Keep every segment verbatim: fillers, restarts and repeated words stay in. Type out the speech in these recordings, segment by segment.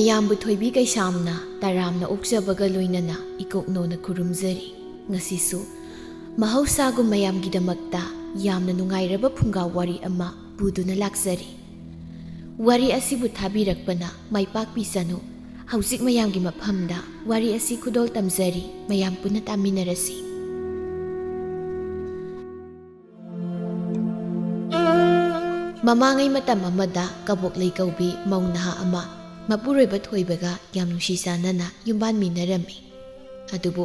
ꯃꯌꯥꯝꯕꯨ ꯊꯣꯏꯕꯤ ꯀꯩꯁꯥꯝꯅ ꯇꯔꯥꯝꯅ ꯑꯣꯛꯆꯕꯒ ꯂꯣꯏꯅꯅ ꯏꯀꯣꯛꯅꯧꯅ ꯈꯨꯔꯨꯝꯖꯔꯤ꯫ ꯉꯁꯤꯁꯨ ꯃꯍꯧꯁꯥꯒꯨꯝ ꯃꯌꯥꯝꯒꯤꯗꯃꯛꯇ ꯌꯥꯝꯅ ꯅꯨꯡꯉꯥꯏꯔꯕ ꯐꯨꯡꯒꯥ ꯋꯥꯔꯤ ꯑꯃ ꯄꯨꯗꯨꯅ ꯂꯥꯛꯆꯔꯤ꯫ ꯋꯥꯔꯤ ꯑꯁꯤꯕꯨ ꯊꯥꯕꯤꯔꯛꯄꯅ ꯃꯥꯏ ꯄꯥꯛꯄꯤꯁꯅꯨ꯫ ꯍꯧꯖꯤꯛ ꯃꯌꯥꯝꯒꯤ ꯃꯐꯝꯗ ꯋꯥꯔꯤ ꯑꯁꯤ ꯈꯨꯗꯣꯜ ꯇꯝꯖꯔꯤ, ꯃꯌꯥꯝ ꯄꯨꯟꯅ ꯇꯥꯃꯤꯟꯅꯔꯁꯤ꯫ ꯃꯃꯥꯡꯉꯩ ꯃꯇꯝ ꯑꯃꯗ ꯀꯕꯣꯛꯂꯩ ꯀꯧꯕꯤ ꯃꯧ ꯅꯍꯥ ꯑꯃ ꯃꯄꯨꯔꯣꯏꯕ ꯊꯣꯏꯕꯒ ꯌꯥꯝ ꯅꯨꯡꯁꯤ ꯆꯥꯟꯅꯅ ꯌꯨꯝꯕꯥꯟꯃꯤꯟꯅꯔꯝꯃꯤ꯫ ꯑꯗꯨꯕꯨ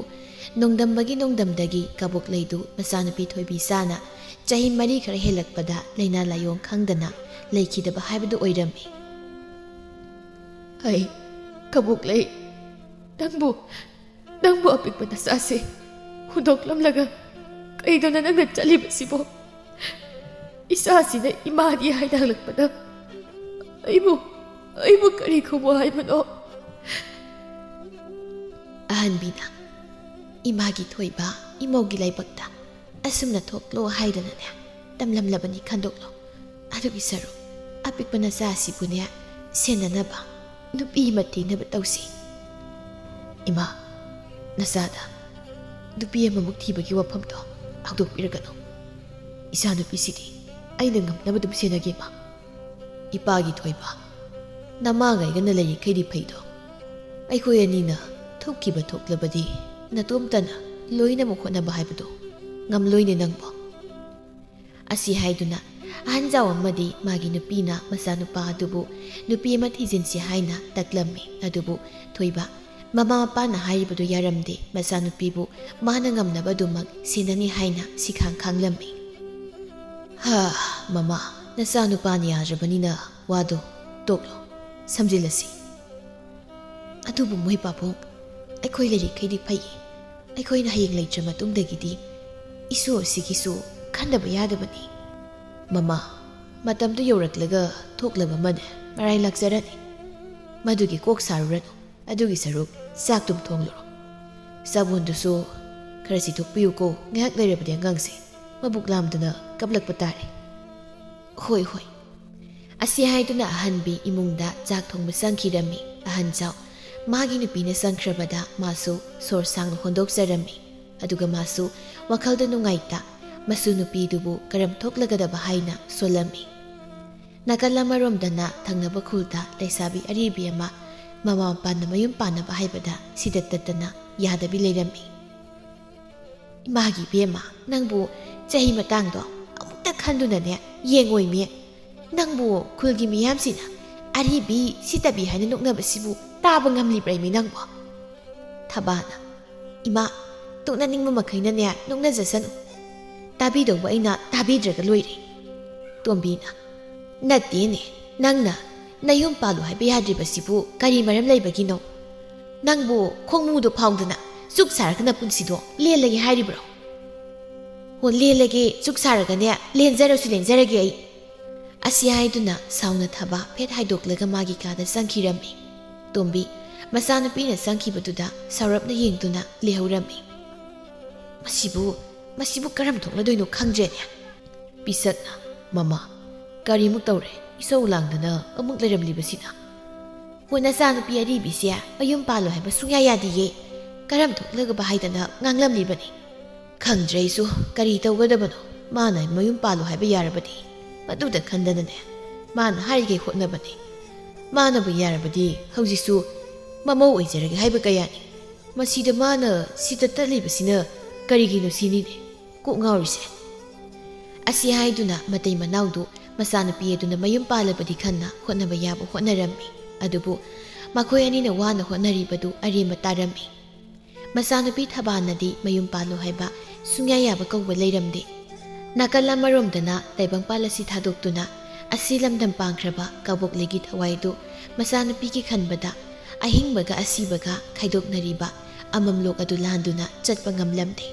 ꯅꯣꯡꯗꯝꯕꯒꯤ ꯅꯣꯡꯗꯝꯗꯒꯤ ꯀꯕꯣꯛꯂꯩꯗꯨ ꯃꯆꯥꯅꯨꯄꯤ ꯊꯣꯏꯕꯤ ꯆꯥꯅ ꯆꯍꯤ ꯃꯔꯤ ꯈꯔ ꯍꯦꯜꯂꯛꯄꯗ ꯂꯥꯏꯅꯥ ꯂꯥꯏꯌꯣꯡ ꯈꯪꯗꯅ ꯂꯩꯈꯤꯗꯕ ꯍꯥꯏꯕꯗꯨ ꯑꯣꯏꯔꯝꯃꯤ꯫ ꯑꯩ, ꯀꯕꯣꯛꯂꯩ, ꯅꯪꯕꯨ, ꯅꯪꯕꯨ ꯑꯄꯤꯛꯄ ꯅꯆꯥꯁꯦ ꯍꯨꯟꯗꯣꯛꯂꯝꯂꯒ ꯀꯩꯗꯧꯅ ꯅꯪꯅ ꯆꯠꯂꯤꯕꯁꯤꯕꯣ? ꯏꯆꯥꯁꯤꯅ ꯏꯃꯥꯗꯤ ꯍꯥꯏꯅ ꯍꯜꯂꯛꯄꯗ ꯑꯩꯕꯨ, ꯑꯩꯕꯨ ꯀꯔꯤ ꯈꯨꯝꯃꯣ ꯍꯥꯏꯕꯅꯣ? ꯑꯍꯟꯕꯤꯅ, "ꯏꯃꯥꯒꯤ ꯊꯣꯏꯕ, ꯏꯃꯧꯒꯤ ꯂꯥꯏꯕꯛꯇ ꯑꯁꯨꯝꯅ ꯊꯣꯛꯂꯣ ꯍꯥꯏꯗꯅꯅꯦ ꯇꯝꯂꯝꯂꯕꯅꯤ, ꯈꯟꯗꯣꯛꯂꯣ꯫ ꯑꯗꯨꯒꯤ ꯁꯔꯨꯛ ꯑꯄꯤꯛꯄ ꯅꯆꯥ ꯑꯁꯤꯕꯨꯅꯦ ꯁꯦꯟꯅꯅꯕ ꯅꯨꯄꯤ ꯑꯃ ꯊꯤꯅꯕ ꯇꯧꯁꯤ꯫" "ꯏꯃꯥ, ꯅꯆꯥꯗ ꯅꯨꯄꯤ ꯑꯃꯃꯨꯛ ꯊꯤꯕꯒꯤ ꯋꯥꯐꯝꯗꯣ ꯍꯧꯗꯣꯛꯄꯤꯔꯒꯅꯨ꯫ ꯏꯆꯥꯅꯨꯄꯤꯁꯤꯗꯤ ꯑꯩꯅ ꯉꯝꯅꯕ ꯑꯗꯨꯝ ꯁꯦꯟꯅꯒꯦ, ꯏꯃꯥ꯫ ꯏꯄꯥꯒꯤ ꯊꯣꯏꯕ, ꯅꯃꯥꯒ ꯑꯩꯒꯅ ꯂꯩꯔꯤꯈꯩꯗꯤ ꯐꯩꯗꯣ꯫ ꯑꯩꯈꯣꯏ ꯑꯅꯤꯅ ꯊꯣꯛꯈꯤꯕ ꯊꯣꯛꯂꯕꯗꯤ ꯅꯇꯣꯝꯇꯅ ꯂꯣꯏꯅꯃꯛ ꯍꯣꯠꯅꯕ ꯍꯥꯏꯕꯗꯣ ꯉꯝꯂꯣꯏꯅꯦ ꯅꯪꯕꯣ꯫" ꯑꯁꯤ ꯍꯥꯏꯗꯨꯅ ꯑꯍꯟꯖꯥꯎ ꯑꯃꯗꯤ ꯃꯥꯒꯤ ꯅꯨꯄꯤꯅ ꯃꯆꯥꯅꯨꯄꯥ ꯑꯗꯨꯕꯨ ꯅꯨꯄꯤ ꯑꯃ ꯊꯤꯖꯤꯟꯁꯤ ꯍꯥꯏꯅ ꯇꯛꯂꯝꯃꯤ꯫ ꯑꯗꯨꯕꯨ ꯊꯣꯏꯕ ꯃꯃꯥ ꯃꯄꯥꯅ ꯍꯥꯏꯔꯤꯕꯗꯨ ꯌꯥꯔꯝꯗꯦ꯫ ꯃꯆꯥꯅꯨꯄꯤꯕꯨ ꯃꯥꯅ ꯉꯝꯅꯕ ꯑꯗꯨꯃꯛ ꯁꯦꯟꯅꯅꯤ ꯍꯥꯏꯅ ꯁꯤꯈꯥꯡ ꯈꯥꯡꯂꯝꯃꯤ꯫ "ꯍꯥ, ꯃꯃꯥ, ꯅꯆꯥꯅꯨꯄꯥꯅ ꯌꯥꯗ꯭ꯔꯕꯅꯤꯅ ꯋꯥꯗꯣ ꯇꯣꯛꯂꯣ, ꯁꯝꯖꯤꯜꯂꯁꯤ꯫" "ꯑꯗꯨꯕꯨ ꯃꯣꯏ ꯄꯥꯕꯨꯡ, ꯑꯩꯈꯣꯏ ꯂꯩꯔꯤꯈꯩꯗꯤ ꯐꯩ꯫ ꯑꯩꯈꯣꯏꯅ ꯍꯌꯦꯡ ꯂꯩꯇ꯭ꯔ ꯃꯇꯨꯡꯗꯒꯤꯗꯤ ꯏꯁꯨ ꯑꯁꯤꯒꯤꯁꯨ ꯈꯟꯗꯕ ꯌꯥꯗꯕꯅꯤ꯫" "ꯃꯃꯥ, ꯃꯇꯝꯗꯨ ꯌꯧꯔꯛꯂꯒ ꯊꯣꯛꯂꯕ ꯑꯃꯅꯦ ꯃꯔꯥꯏ ꯂꯥꯛꯆꯔꯅꯤ꯫ ꯃꯗꯨꯒꯤ ꯀꯣꯛ ꯁꯥꯔꯨꯔꯅꯨ꯫ ꯑꯗꯨꯒꯤ ꯁꯔꯨꯛ ꯆꯥꯛꯇꯨꯝ ꯊꯣꯡꯂꯨꯔꯣ꯫ ꯆꯥꯕꯣꯟꯗꯨꯁꯨ ꯈꯔ ꯆꯤꯊꯣꯛꯄꯤꯌꯨꯀꯣ, ꯉꯥꯏꯍꯥꯛ ꯂꯩꯔꯕꯗꯤ ꯑꯉꯥꯡꯁꯦ ꯃꯕꯨꯛ ꯂꯥꯝꯗꯨꯅ ꯀꯞꯂꯛꯄ ꯇꯥꯔꯦ꯫" "ꯍꯣꯏ, ꯍꯣꯏ꯫" ꯑꯁꯤ ꯍꯥꯏꯗꯨꯅ ꯑꯍꯟꯕꯤ ꯏꯃꯨꯡꯗ ꯆꯥꯛ ꯊꯣꯡꯕ ꯆꯪꯈꯤꯔꯝꯃꯤ꯫ ꯑꯍꯟꯖꯥꯎ ꯃꯥꯒꯤ ꯅꯨꯄꯤꯅ ꯆꯪꯈ꯭ꯔꯕꯗ ꯃꯥꯁꯨ ꯁꯣꯔ ꯁꯥꯡꯅ ꯍꯣꯟꯗꯣꯛꯆꯔꯝꯃꯤ꯫ ꯑꯗꯨꯒ ꯃꯥꯁꯨ ꯋꯥꯈꯜꯗ ꯅꯨꯡꯉꯥꯏꯇ ꯃꯁꯨ ꯅꯨꯄꯤꯗꯨꯕꯨ ꯀꯔꯝ ꯊꯣꯛꯂꯒꯗꯕ ꯍꯥꯏꯅ ꯁꯣꯜꯂꯝꯃꯤ꯫ ꯅꯥꯀꯜ ꯑꯃꯔꯣꯝꯗꯅ ꯊꯪꯅꯕ ꯈꯨꯜꯗ ꯂꯩꯁꯥꯕꯤ ꯑꯔꯤꯕꯤ ꯑꯃ ꯃꯃꯥ ꯃꯄꯥꯅ ꯃꯌꯨꯝ ꯄꯥꯟꯅꯕ ꯍꯥꯏꯕꯗ ꯁꯤꯗ ꯇꯠꯇꯅ ꯌꯥꯗꯕꯤ ꯂꯩꯔꯝꯃꯤ꯫ "ꯏꯃꯥꯒꯤ ꯏꯕꯦꯝꯃ, ꯅꯪꯕꯨ ꯆꯍꯤ ꯃꯇꯥꯡꯗꯣ ꯑꯃꯨꯛꯇ ꯈꯟꯗꯨꯅꯅꯦ ꯌꯦꯡꯉꯣꯏꯃꯤ꯫ ꯅꯪꯕꯨ ꯈꯨꯜꯒꯤ ꯃꯤꯌꯥꯝꯁꯤꯅ ꯑꯔꯤꯕꯤ ꯁꯤꯠꯇꯕꯤ ꯍꯥꯏꯅ ꯅꯣꯛꯅꯕꯁꯤꯕꯨ ꯇꯥꯕ ꯉꯝꯂꯤꯕ꯭ꯔꯥ ꯏꯃꯤ ꯅꯪꯕꯣ?" ꯊꯕꯥꯅ, "ꯏꯃꯥ, ꯇꯣꯛꯅꯅꯤꯡꯕ ꯃꯈꯩꯅꯅꯦ ꯅꯣꯛꯅꯖꯁꯅꯨ꯫ ꯇꯥꯕꯤꯗꯧꯕ ꯑꯩꯅ ꯇꯥꯕꯤꯗ꯭ꯔꯒ ꯂꯣꯏꯔꯦ꯫" ꯇꯣꯝꯕꯤꯅ, "ꯅꯠꯇꯦꯅꯦ, ꯅꯪꯅ ꯅꯌꯨꯝ ꯄꯥꯜꯂꯨ ꯍꯥꯏꯕ ꯌꯥꯗ꯭ꯔꯤꯕꯁꯤꯕꯨ ꯀꯔꯤ ꯃꯔꯝ ꯂꯩꯕꯒꯤꯅꯣ? ꯅꯪꯕꯨ ꯈꯣꯡꯃꯨꯗꯣ ꯐꯥꯎꯗꯅ ꯆꯨꯛ ꯁꯥꯔꯒ ꯅꯄꯨꯟꯁꯤꯗꯣ ꯂꯦꯜꯂꯒꯦ ꯍꯥꯏꯔꯤꯕ꯭ꯔꯣ?" "ꯍꯣ, ꯂꯦꯜꯂꯒꯦ, ꯆꯨꯛ ꯁꯥꯔꯒꯅꯦ ꯂꯦꯟꯖꯔꯁꯨ ꯂꯦꯟꯖꯔꯒꯦ ꯑꯩ꯫" ꯑꯁꯤ ꯍꯥꯏꯗꯨꯅ ꯁꯥꯎꯅ ꯊꯕꯥ ꯐꯦꯠ ꯍꯥꯏꯗꯣꯛꯂꯒ ꯃꯥꯒꯤ ꯀꯥꯗ ꯆꯪꯈꯤꯔꯝꯃꯤ꯫ ꯇꯣꯝꯕꯤ ꯃꯆꯥꯅꯨꯄꯤꯅ ꯆꯪꯈꯤꯕꯗꯨꯗ ꯁꯥꯎꯔꯞꯅ ꯌꯦꯡꯗꯨꯅ ꯂꯩꯍꯧꯔꯝꯃꯤ꯫ "ꯃꯁꯤꯕꯨ, ꯃꯁꯤꯕꯨ ꯀꯔꯝ ꯊꯣꯛꯅꯗꯣꯏꯅꯣ ꯈꯪꯗ꯭ꯔꯦꯅꯦ꯫" ꯄꯤꯁꯛꯅ, "ꯃꯃꯥ, ꯀꯔꯤꯃꯨꯛ ꯇꯧꯔꯦ? ꯏꯁꯧ ꯂꯥꯡꯗꯅ ꯑꯃꯨꯛ ꯂꯩꯔꯝꯂꯤꯕꯁꯤꯅ?" "ꯍꯣ, ꯅꯆꯥꯅꯨꯄꯤ ꯑꯔꯤꯕꯤꯁꯦ ꯃꯌꯨꯝ ꯄꯥꯜꯂꯣ ꯍꯥꯏꯕ ꯁꯨꯡꯌꯥ ꯌꯥꯗꯤꯌꯦ꯫ ꯀꯔꯝ ꯊꯣꯛꯂꯒꯕ ꯍꯥꯏꯗꯅ ꯉꯥꯡꯂꯝꯂꯤꯕꯅꯤ꯫ ꯈꯪꯗ꯭ꯔꯦ ꯑꯩꯁꯨ ꯀꯔꯤ ꯇꯧꯒꯗꯕꯅꯣ꯫ ꯃꯥꯅ ꯃꯌꯨꯝ ꯄꯥꯜꯂꯣ ꯍꯥꯏꯕ ꯌꯥꯔꯕꯗꯤ ꯃꯗꯨꯗ ꯈꯟꯗꯅꯅꯦ ꯃꯥꯅ ꯍꯥꯏꯔꯤꯈꯩ ꯍꯣꯠꯅꯕꯅꯤ꯫ ꯃꯥꯅꯕꯨ ꯌꯥꯔꯕꯗꯤ ꯍꯧꯖꯤꯛꯁꯨ ꯃꯃꯧ ꯑꯣꯏꯖꯔꯒꯦ ꯍꯥꯏꯕ ꯀꯌꯥꯅꯤ꯫ ꯃꯁꯤꯗ ꯃꯥꯅ ꯁꯤꯗ ꯇꯠꯂꯤꯕꯁꯤꯅ ꯀꯔꯤꯒꯤꯅꯣ ꯁꯤꯅꯤꯅꯦ ꯀꯣꯛ ꯉꯥꯎꯔꯤꯁꯦ꯫" ꯑꯁꯤ ꯍꯥꯏꯗꯨꯅ ꯃꯇꯩ ꯃꯅꯥꯎꯗꯨ ꯃꯆꯥꯅꯨꯄꯤ ꯑꯗꯨꯅ ꯃꯌꯨꯝ ꯄꯥꯜꯂꯕꯗꯤ ꯈꯟꯅ ꯍꯣꯠꯅꯕ ꯌꯥꯕ ꯍꯣꯠꯅꯔꯝꯃꯤ꯫ ꯑꯗꯨꯕꯨ ꯃꯈꯣꯏ ꯑꯅꯤꯅ ꯋꯥꯅ ꯍꯣꯠꯅꯔꯤꯕꯗꯨ ꯑꯔꯦꯝꯕ ꯇꯥꯔꯝꯃꯤ꯫ ꯃꯆꯥꯅꯨꯄꯤ ꯊꯕꯥꯅꯗꯤ ꯃꯌꯨꯝ ꯄꯥꯜꯂꯨ ꯍꯥꯏꯕ ꯁꯨꯡꯌꯥ ꯌꯥꯕ ꯀꯧꯕ ꯂꯩꯔꯝꯗꯦ꯫ ꯅꯥꯀꯜ ꯑꯃꯔꯣꯝꯗꯅ ꯇꯥꯏꯕꯪꯄꯥꯜ ꯑꯁꯤ ꯊꯥꯗꯣꯛꯇꯨꯅ ꯑꯁꯤ ꯂꯝꯗꯝ ꯄꯥꯟꯈ꯭ꯔꯕ ꯀꯕꯣꯛꯂꯩꯒꯤ ꯊꯋꯥꯏꯗꯨ ꯃꯆꯥꯅꯨꯄꯤꯒꯤ ꯈꯟꯕꯗ ꯑꯍꯤꯡꯕꯒ ꯑꯁꯤꯕꯒ ꯈꯥꯏꯗꯣꯛꯅꯔꯤꯕ ꯑꯃꯝꯂꯣꯛ ꯑꯗꯨ ꯂꯥꯟꯗꯨꯅ ꯆꯠꯄ ꯉꯝꯂꯝꯗꯦ꯫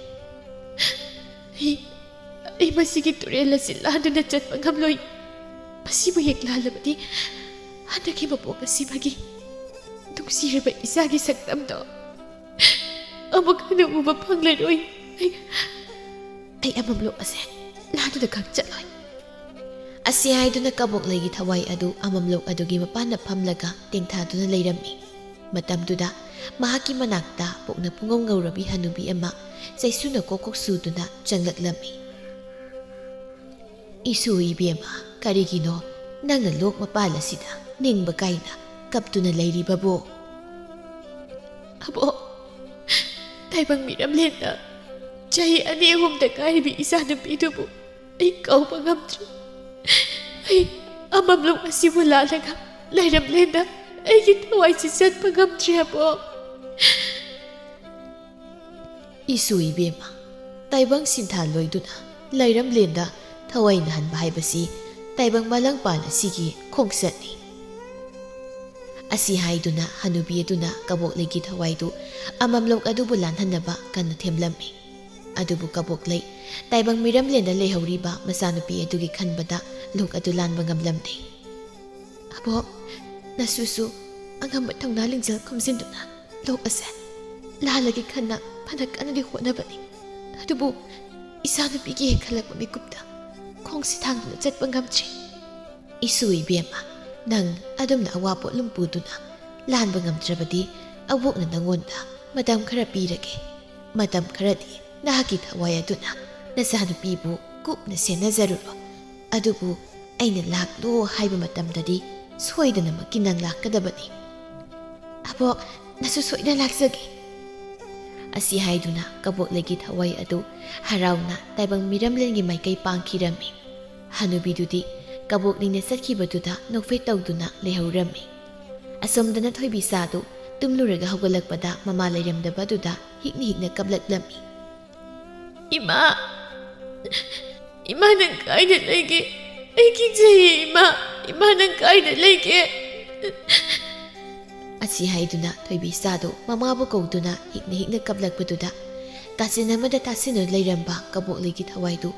"ꯑꯩ, ꯑꯩ ꯃꯁꯤꯒꯤ ꯇꯨꯔꯦꯜ ꯑꯁꯤ ꯂꯥꯟꯗꯨꯅ ꯆꯠꯄ ꯉꯝꯂꯣꯏ꯫ ꯃꯁꯤꯕꯨ ꯍꯦꯛ ꯂꯥꯜꯂꯕꯗꯤ ꯍꯟꯗꯛꯀꯤ ꯃꯄꯣꯛ ꯑꯁꯤꯃꯒꯤ ꯅꯨꯡꯁꯤꯔꯕ ꯏꯆꯥꯒꯤ ꯁꯛꯇꯝꯗꯣ ꯑꯃꯨꯛ ꯍꯟꯅ ꯎꯕ ꯐꯪꯂꯔꯣꯏ꯫ ꯑꯩ, ꯑꯩ ꯑꯃꯝꯂꯣꯛ ꯑꯁꯦ ꯂꯥꯟꯗꯨꯅ ꯈꯛ ꯆꯠꯂꯣꯏ꯫" ꯑꯁꯤ ꯍꯥꯏꯗꯨꯅ ꯀꯕꯣꯛꯂꯩꯒꯤ ꯊꯋꯥꯏ ꯑꯗꯨ ꯑꯃꯝꯂꯣꯛ ꯑꯗꯨꯒꯤ ꯃꯄꯥꯟꯗ ꯐꯝꯂꯒ ꯇꯦꯡꯊꯥꯗꯨꯅ ꯂꯩꯔꯝꯃꯤ꯫ ꯃꯇꯝꯗꯨꯗ ꯃꯍꯥꯛꯀꯤ ꯃꯅꯥꯛꯇ ꯄꯣꯛꯅ ꯄꯨꯡꯉꯧ ꯉꯧꯔꯕꯤ ꯍꯅꯨꯕꯤ ꯑꯃ ꯆꯩꯁꯨꯅ ꯀꯣꯛ ꯀꯣꯛ ꯁꯨꯗꯨꯅ ꯆꯪꯂꯛꯂꯝꯃꯤ꯫ "ꯏꯁꯨ ꯏꯕꯦꯝꯃ, ꯀꯔꯤꯒꯤꯅꯣ ꯅꯪꯅ ꯂꯣꯛ ꯃꯄꯥꯜ ꯑꯁꯤꯗ ꯅꯤꯡꯕ ꯀꯥꯏꯅ ꯀꯞꯇꯨꯅ ꯂꯩꯔꯤꯕꯕꯨ?" "ꯑꯕꯣꯛ, ꯇꯥꯏꯕꯪ ꯃꯤꯔꯝꯂꯦꯟꯗ ꯆꯍꯤ ꯑꯅꯤ ꯑꯍꯨꯝꯗ ꯉꯥꯏꯔꯤꯕꯤ ꯏꯆꯥꯅꯨꯄꯤꯗꯨꯕꯨ ꯑꯩ ꯀꯧꯕ ꯉꯝꯗ꯭ꯔꯤ꯫ ꯑꯩ ꯑꯃꯝꯂꯣꯛ ꯑꯁꯤꯕꯨ ꯂꯥꯜꯂꯒ ꯂꯩꯔꯝꯂꯦꯟꯗ ꯑꯩꯒꯤ ꯊꯋꯥꯏꯁꯤ ꯆꯠꯄ ꯉꯝꯗ꯭ꯔꯤ, ꯑꯕꯣꯛ꯫" "ꯏꯁꯨ ꯏꯕꯦꯝꯃ, ꯇꯥꯏꯕꯪ ꯁꯤꯟꯊꯥ ꯂꯣꯏꯗꯨꯅ ꯂꯩꯔꯝꯂꯦꯟꯗ ꯊꯋꯥꯏ ꯅꯥꯍꯟꯕ ꯍꯥꯏꯕꯁꯤ ꯇꯥꯏꯕꯪ ꯃꯥꯂꯪꯄꯥꯟ ꯑꯁꯤꯒꯤ ꯈꯣꯡꯆꯠꯅꯤ꯫" ꯑꯁꯤ ꯍꯥꯏꯗꯨꯅ ꯍꯅꯨꯕꯤ ꯑꯗꯨꯅ ꯀꯕꯣꯛꯂꯩꯒꯤ ꯊꯋꯥꯏꯗꯨ ꯑꯃꯝꯂꯣꯛ ꯑꯗꯨꯕꯨ ꯂꯥꯟꯍꯟꯅꯕ ꯀꯟꯅ ꯊꯦꯝꯂꯝꯃꯤ꯫ ꯑꯗꯨꯕꯨ ꯀꯕꯣꯛꯂꯩ ꯇꯥꯏꯕꯪ ꯃꯤꯔꯝꯂꯦꯟꯗ ꯂꯩꯍꯧꯔꯤꯕ ꯃꯆꯥꯅꯨꯄꯤ ꯑꯗꯨꯒꯤ ꯈꯟꯕꯗ ꯂꯣꯛ ꯑꯗꯨ ꯂꯥꯟꯕ ꯉꯝꯂꯝꯗꯦ꯫ "ꯑꯕꯣꯛ, ꯅꯁꯨꯁꯨ ꯑꯉꯝꯕ ꯊꯧꯅꯥ ꯂꯤꯡꯖꯦꯜ ꯈꯣꯝꯖꯤꯟꯗꯨꯅ ꯂꯣꯛ ꯑꯁꯦ ꯂꯥꯜꯂꯒꯦ ꯈꯟꯅ ꯐꯅ ꯀꯟꯅꯗꯤ ꯍꯣꯠꯅꯕꯅꯤ꯫ ꯑꯗꯨꯕꯨ ꯏꯆꯥꯅꯨꯄꯤꯒꯤ ꯍꯦꯛ ꯈꯜꯂꯛꯄ ꯃꯤꯀꯨꯞꯇ ꯈꯣꯡꯁꯤ ꯊꯥꯡꯗꯨꯅ ꯆꯠꯄ ꯉꯝꯗ꯭ꯔꯤ꯫" "ꯏꯁꯨ ꯏꯕꯦꯝꯃ, ꯅꯪ ꯑꯗꯨꯝꯅ ꯑꯋꯥ ꯄꯣꯠꯂꯨꯝ ꯄꯨꯗꯨꯅ ꯂꯥꯟꯕ ꯉꯝꯗ꯭ꯔꯕꯗꯤ ꯑꯕꯣꯛꯅ ꯅꯪꯉꯣꯟꯗ ꯃꯇꯝ ꯈꯔ ꯄꯤꯔꯒꯦ꯫ ꯃꯇꯝ ꯈꯔꯗꯤ ꯅꯍꯥꯛꯀꯤ ꯊꯋꯥꯏ ꯑꯗꯨꯅ ꯅꯆꯥꯅꯨꯄꯤꯕꯨ ꯀꯨꯞꯅ ꯁꯦꯟꯅꯖꯔꯨꯔꯣ꯫ ꯑꯗꯨꯕꯨ ꯑꯩꯅ ꯂꯥꯛꯂꯣ ꯍꯥꯏꯕ ꯃꯇꯝꯗꯗꯤ ꯁꯣꯏꯗꯅꯃꯛꯀꯤ ꯅꯪ ꯂꯥꯛꯀꯗꯕꯅꯤ꯫" "ꯑꯕꯣꯛ, ꯅꯁꯨ ꯁꯣꯏꯗꯅ ꯂꯥꯛꯆꯒꯦ꯫" ꯑꯁꯤ ꯍꯥꯏꯗꯨꯅ ꯀꯕꯣꯛꯂꯩꯒꯤ ꯊꯋꯥꯏ ꯑꯗꯨ ꯍꯔꯥꯎꯅ ꯇꯥꯏꯕꯪ ꯃꯤꯔꯝꯂꯦꯟꯒꯤ ꯃꯥꯏꯀꯩ ꯄꯥꯡꯈꯤꯔꯝꯃꯤ꯫ ꯍꯅꯨꯕꯤꯗꯨꯗꯤ ꯀꯕꯣꯛꯂꯩꯅ ꯆꯠꯈꯤꯕꯗꯨꯗ ꯅꯣꯛꯐꯦꯠ ꯇꯧꯗꯨꯅ ꯂꯩꯍꯧꯔꯝꯃꯤ꯫ ꯑꯁꯣꯝꯗꯅ ꯊꯣꯏꯕꯤ ꯁꯥꯗꯨ ꯇꯨꯝꯂꯨꯔꯒ ꯍꯧꯒꯠꯂꯛꯄꯗ ꯃꯃꯥ ꯂꯩꯔꯝꯗꯕꯗꯨꯗ ꯍꯤꯛꯅ ꯍꯤꯛꯅ ꯀꯞꯂꯛꯂꯝꯃꯤ꯫ "ꯏꯃꯥ, ꯏꯃꯥ ꯅꯪ ꯀꯥꯏꯗ ꯂꯩꯒꯦ? ꯑꯩ ꯀꯤꯖꯩꯌꯦ ꯏꯃꯥ, ꯏꯃꯥ ꯅꯪ ꯀꯥꯏꯗ ꯂꯩꯒꯦ?" ꯑꯁꯤ ꯍꯥꯏꯗꯨꯅ ꯊꯣꯏꯕꯤ ꯁꯥꯗꯨ ꯃꯃꯥꯕꯨ ꯀꯧꯗꯨꯅ ꯍꯤꯛꯅ ꯍꯤꯛꯅ ꯀꯞꯂꯛꯄꯗꯨꯗ ꯀꯥꯆꯤꯟ ꯑꯃꯗ ꯇꯥꯁꯤꯟꯅ ꯂꯩꯔꯝꯕ ꯀꯕꯣꯛꯂꯩꯒꯤ ꯊꯋꯥꯏꯗꯨ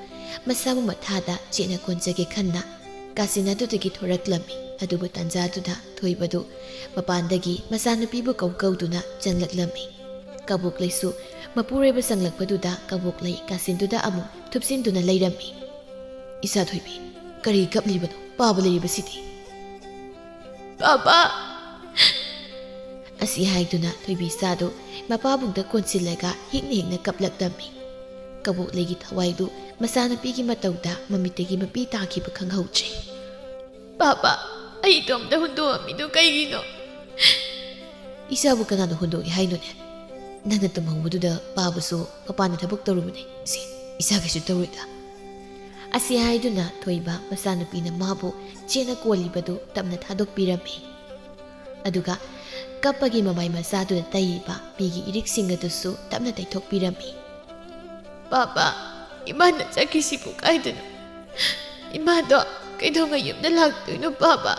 ꯃꯁꯥꯕꯨ ꯃꯊꯥꯗ ꯆꯦꯠꯅ ꯀꯣꯟꯖꯒꯦ ꯈꯟꯅ ꯀꯥꯆꯤꯟ ꯑꯗꯨꯗꯒꯤ ꯊꯣꯔꯛꯂꯝꯃꯤ꯫ ꯑꯗꯨꯕꯨ ꯇꯟꯖꯥꯗꯨꯗ ꯊꯣꯏꯕꯗꯨ ꯃꯄꯥꯟꯗꯒꯤ ꯃꯆꯥꯅꯨꯄꯤꯕꯨ ꯀꯧ ꯀꯧꯗꯨꯅ ꯆꯪꯂꯛꯂꯝꯃꯤ꯫ ꯀꯕꯣꯛꯂꯩꯁꯨ ꯃꯄꯨꯔꯣꯏꯕ ꯆꯪꯂꯛꯄꯗꯨꯗ ꯀꯕꯣꯛꯂꯩ ꯀꯥꯆꯤꯟꯗꯨꯗ ꯑꯃꯨꯛ ꯊꯨꯞꯆꯤꯟꯗꯨꯅ ꯂꯩꯔꯝꯃꯤ꯫ "ꯏꯆꯥ ꯊꯣꯏꯕꯤ, "ꯀꯔꯤ ꯀꯞꯂꯤꯕꯅꯣ? ꯄꯥꯕ ꯂꯩꯔꯤꯕꯁꯤꯗꯤ?" "ꯄꯥꯕ!" ꯑꯁꯤ ꯍꯥꯏꯗꯨꯅ ꯊꯣꯏꯕꯤ ꯏꯆꯥꯗꯨ ꯃꯄꯥꯕꯨꯡꯗ ꯀꯣꯟꯁꯤꯜꯂꯒ ꯍꯤꯛꯅ ꯍꯤꯛꯅ ꯀꯞꯂꯛꯂꯝꯃꯤ꯫ ꯀꯕꯣꯛꯂꯩꯒꯤ ꯊꯋꯥꯏꯗꯨ ꯃꯆꯥꯅꯨꯄꯤꯒꯤ ꯃꯇꯧꯗ ꯃꯃꯤꯠꯇꯒꯤ ꯃꯄꯤ ꯇꯥꯈꯤꯕ ꯈꯪꯍꯧꯗ꯭ꯔꯦ꯫ "ꯄꯥꯕ, ꯑꯩ ꯏꯇꯣꯝꯇ ꯍꯨꯟꯗꯣꯛꯑꯝꯃꯤꯗꯨ ꯀꯩꯒꯤꯅꯣ?" "ꯏꯆꯥꯕꯨ ꯀꯅꯥꯅ ꯍꯨꯟꯗꯣꯛꯏ ꯍꯥꯏꯅꯣꯅꯦ? ꯅꯪꯅ ꯇꯨꯝꯍꯧꯕꯗꯨꯗ ꯄꯥꯕꯁꯨ ꯃꯄꯥꯟꯗ ꯊꯕꯛ ꯇꯧꯔꯨꯕꯅꯦ꯫ ꯁꯤ ꯏꯆꯥ ꯀꯩꯁꯨ ꯇꯧꯔꯣꯏꯗ꯫" ꯑꯁꯤ ꯍꯥꯏꯗꯨꯅ ꯊꯣꯏꯕ ꯃꯆꯥꯅꯨꯄꯤꯅ ꯃꯥꯕꯨ ꯆꯦꯠꯅ ꯀꯣꯜꯂꯤꯕꯗꯨ ꯇꯞꯅ ꯊꯥꯗꯣꯛꯄꯤꯔꯝꯃꯤ꯫ ꯑꯗꯨꯒ ꯀꯞꯄꯒꯤ ꯃꯃꯥꯏ ꯃꯆꯥꯗꯨꯗ ꯇꯩꯔꯤꯕ ꯄꯤꯒꯤ ꯏꯔꯤꯛꯁꯤꯡ ꯑꯗꯨꯁꯨ ꯇꯞꯅ ꯇꯩꯊꯣꯛꯄꯤꯔꯝꯃꯤ꯫ "ꯄꯥꯕ, ꯏꯃꯥꯅ ꯆꯠꯈꯤꯁꯤꯕꯨ ꯀꯥꯏꯗꯅꯣ? ꯏꯃꯥꯗꯣ ꯀꯩꯗꯧꯉꯩ ꯌꯨꯝꯗ ꯂꯥꯛꯇꯣꯏꯅꯣ ꯄꯥꯕ?"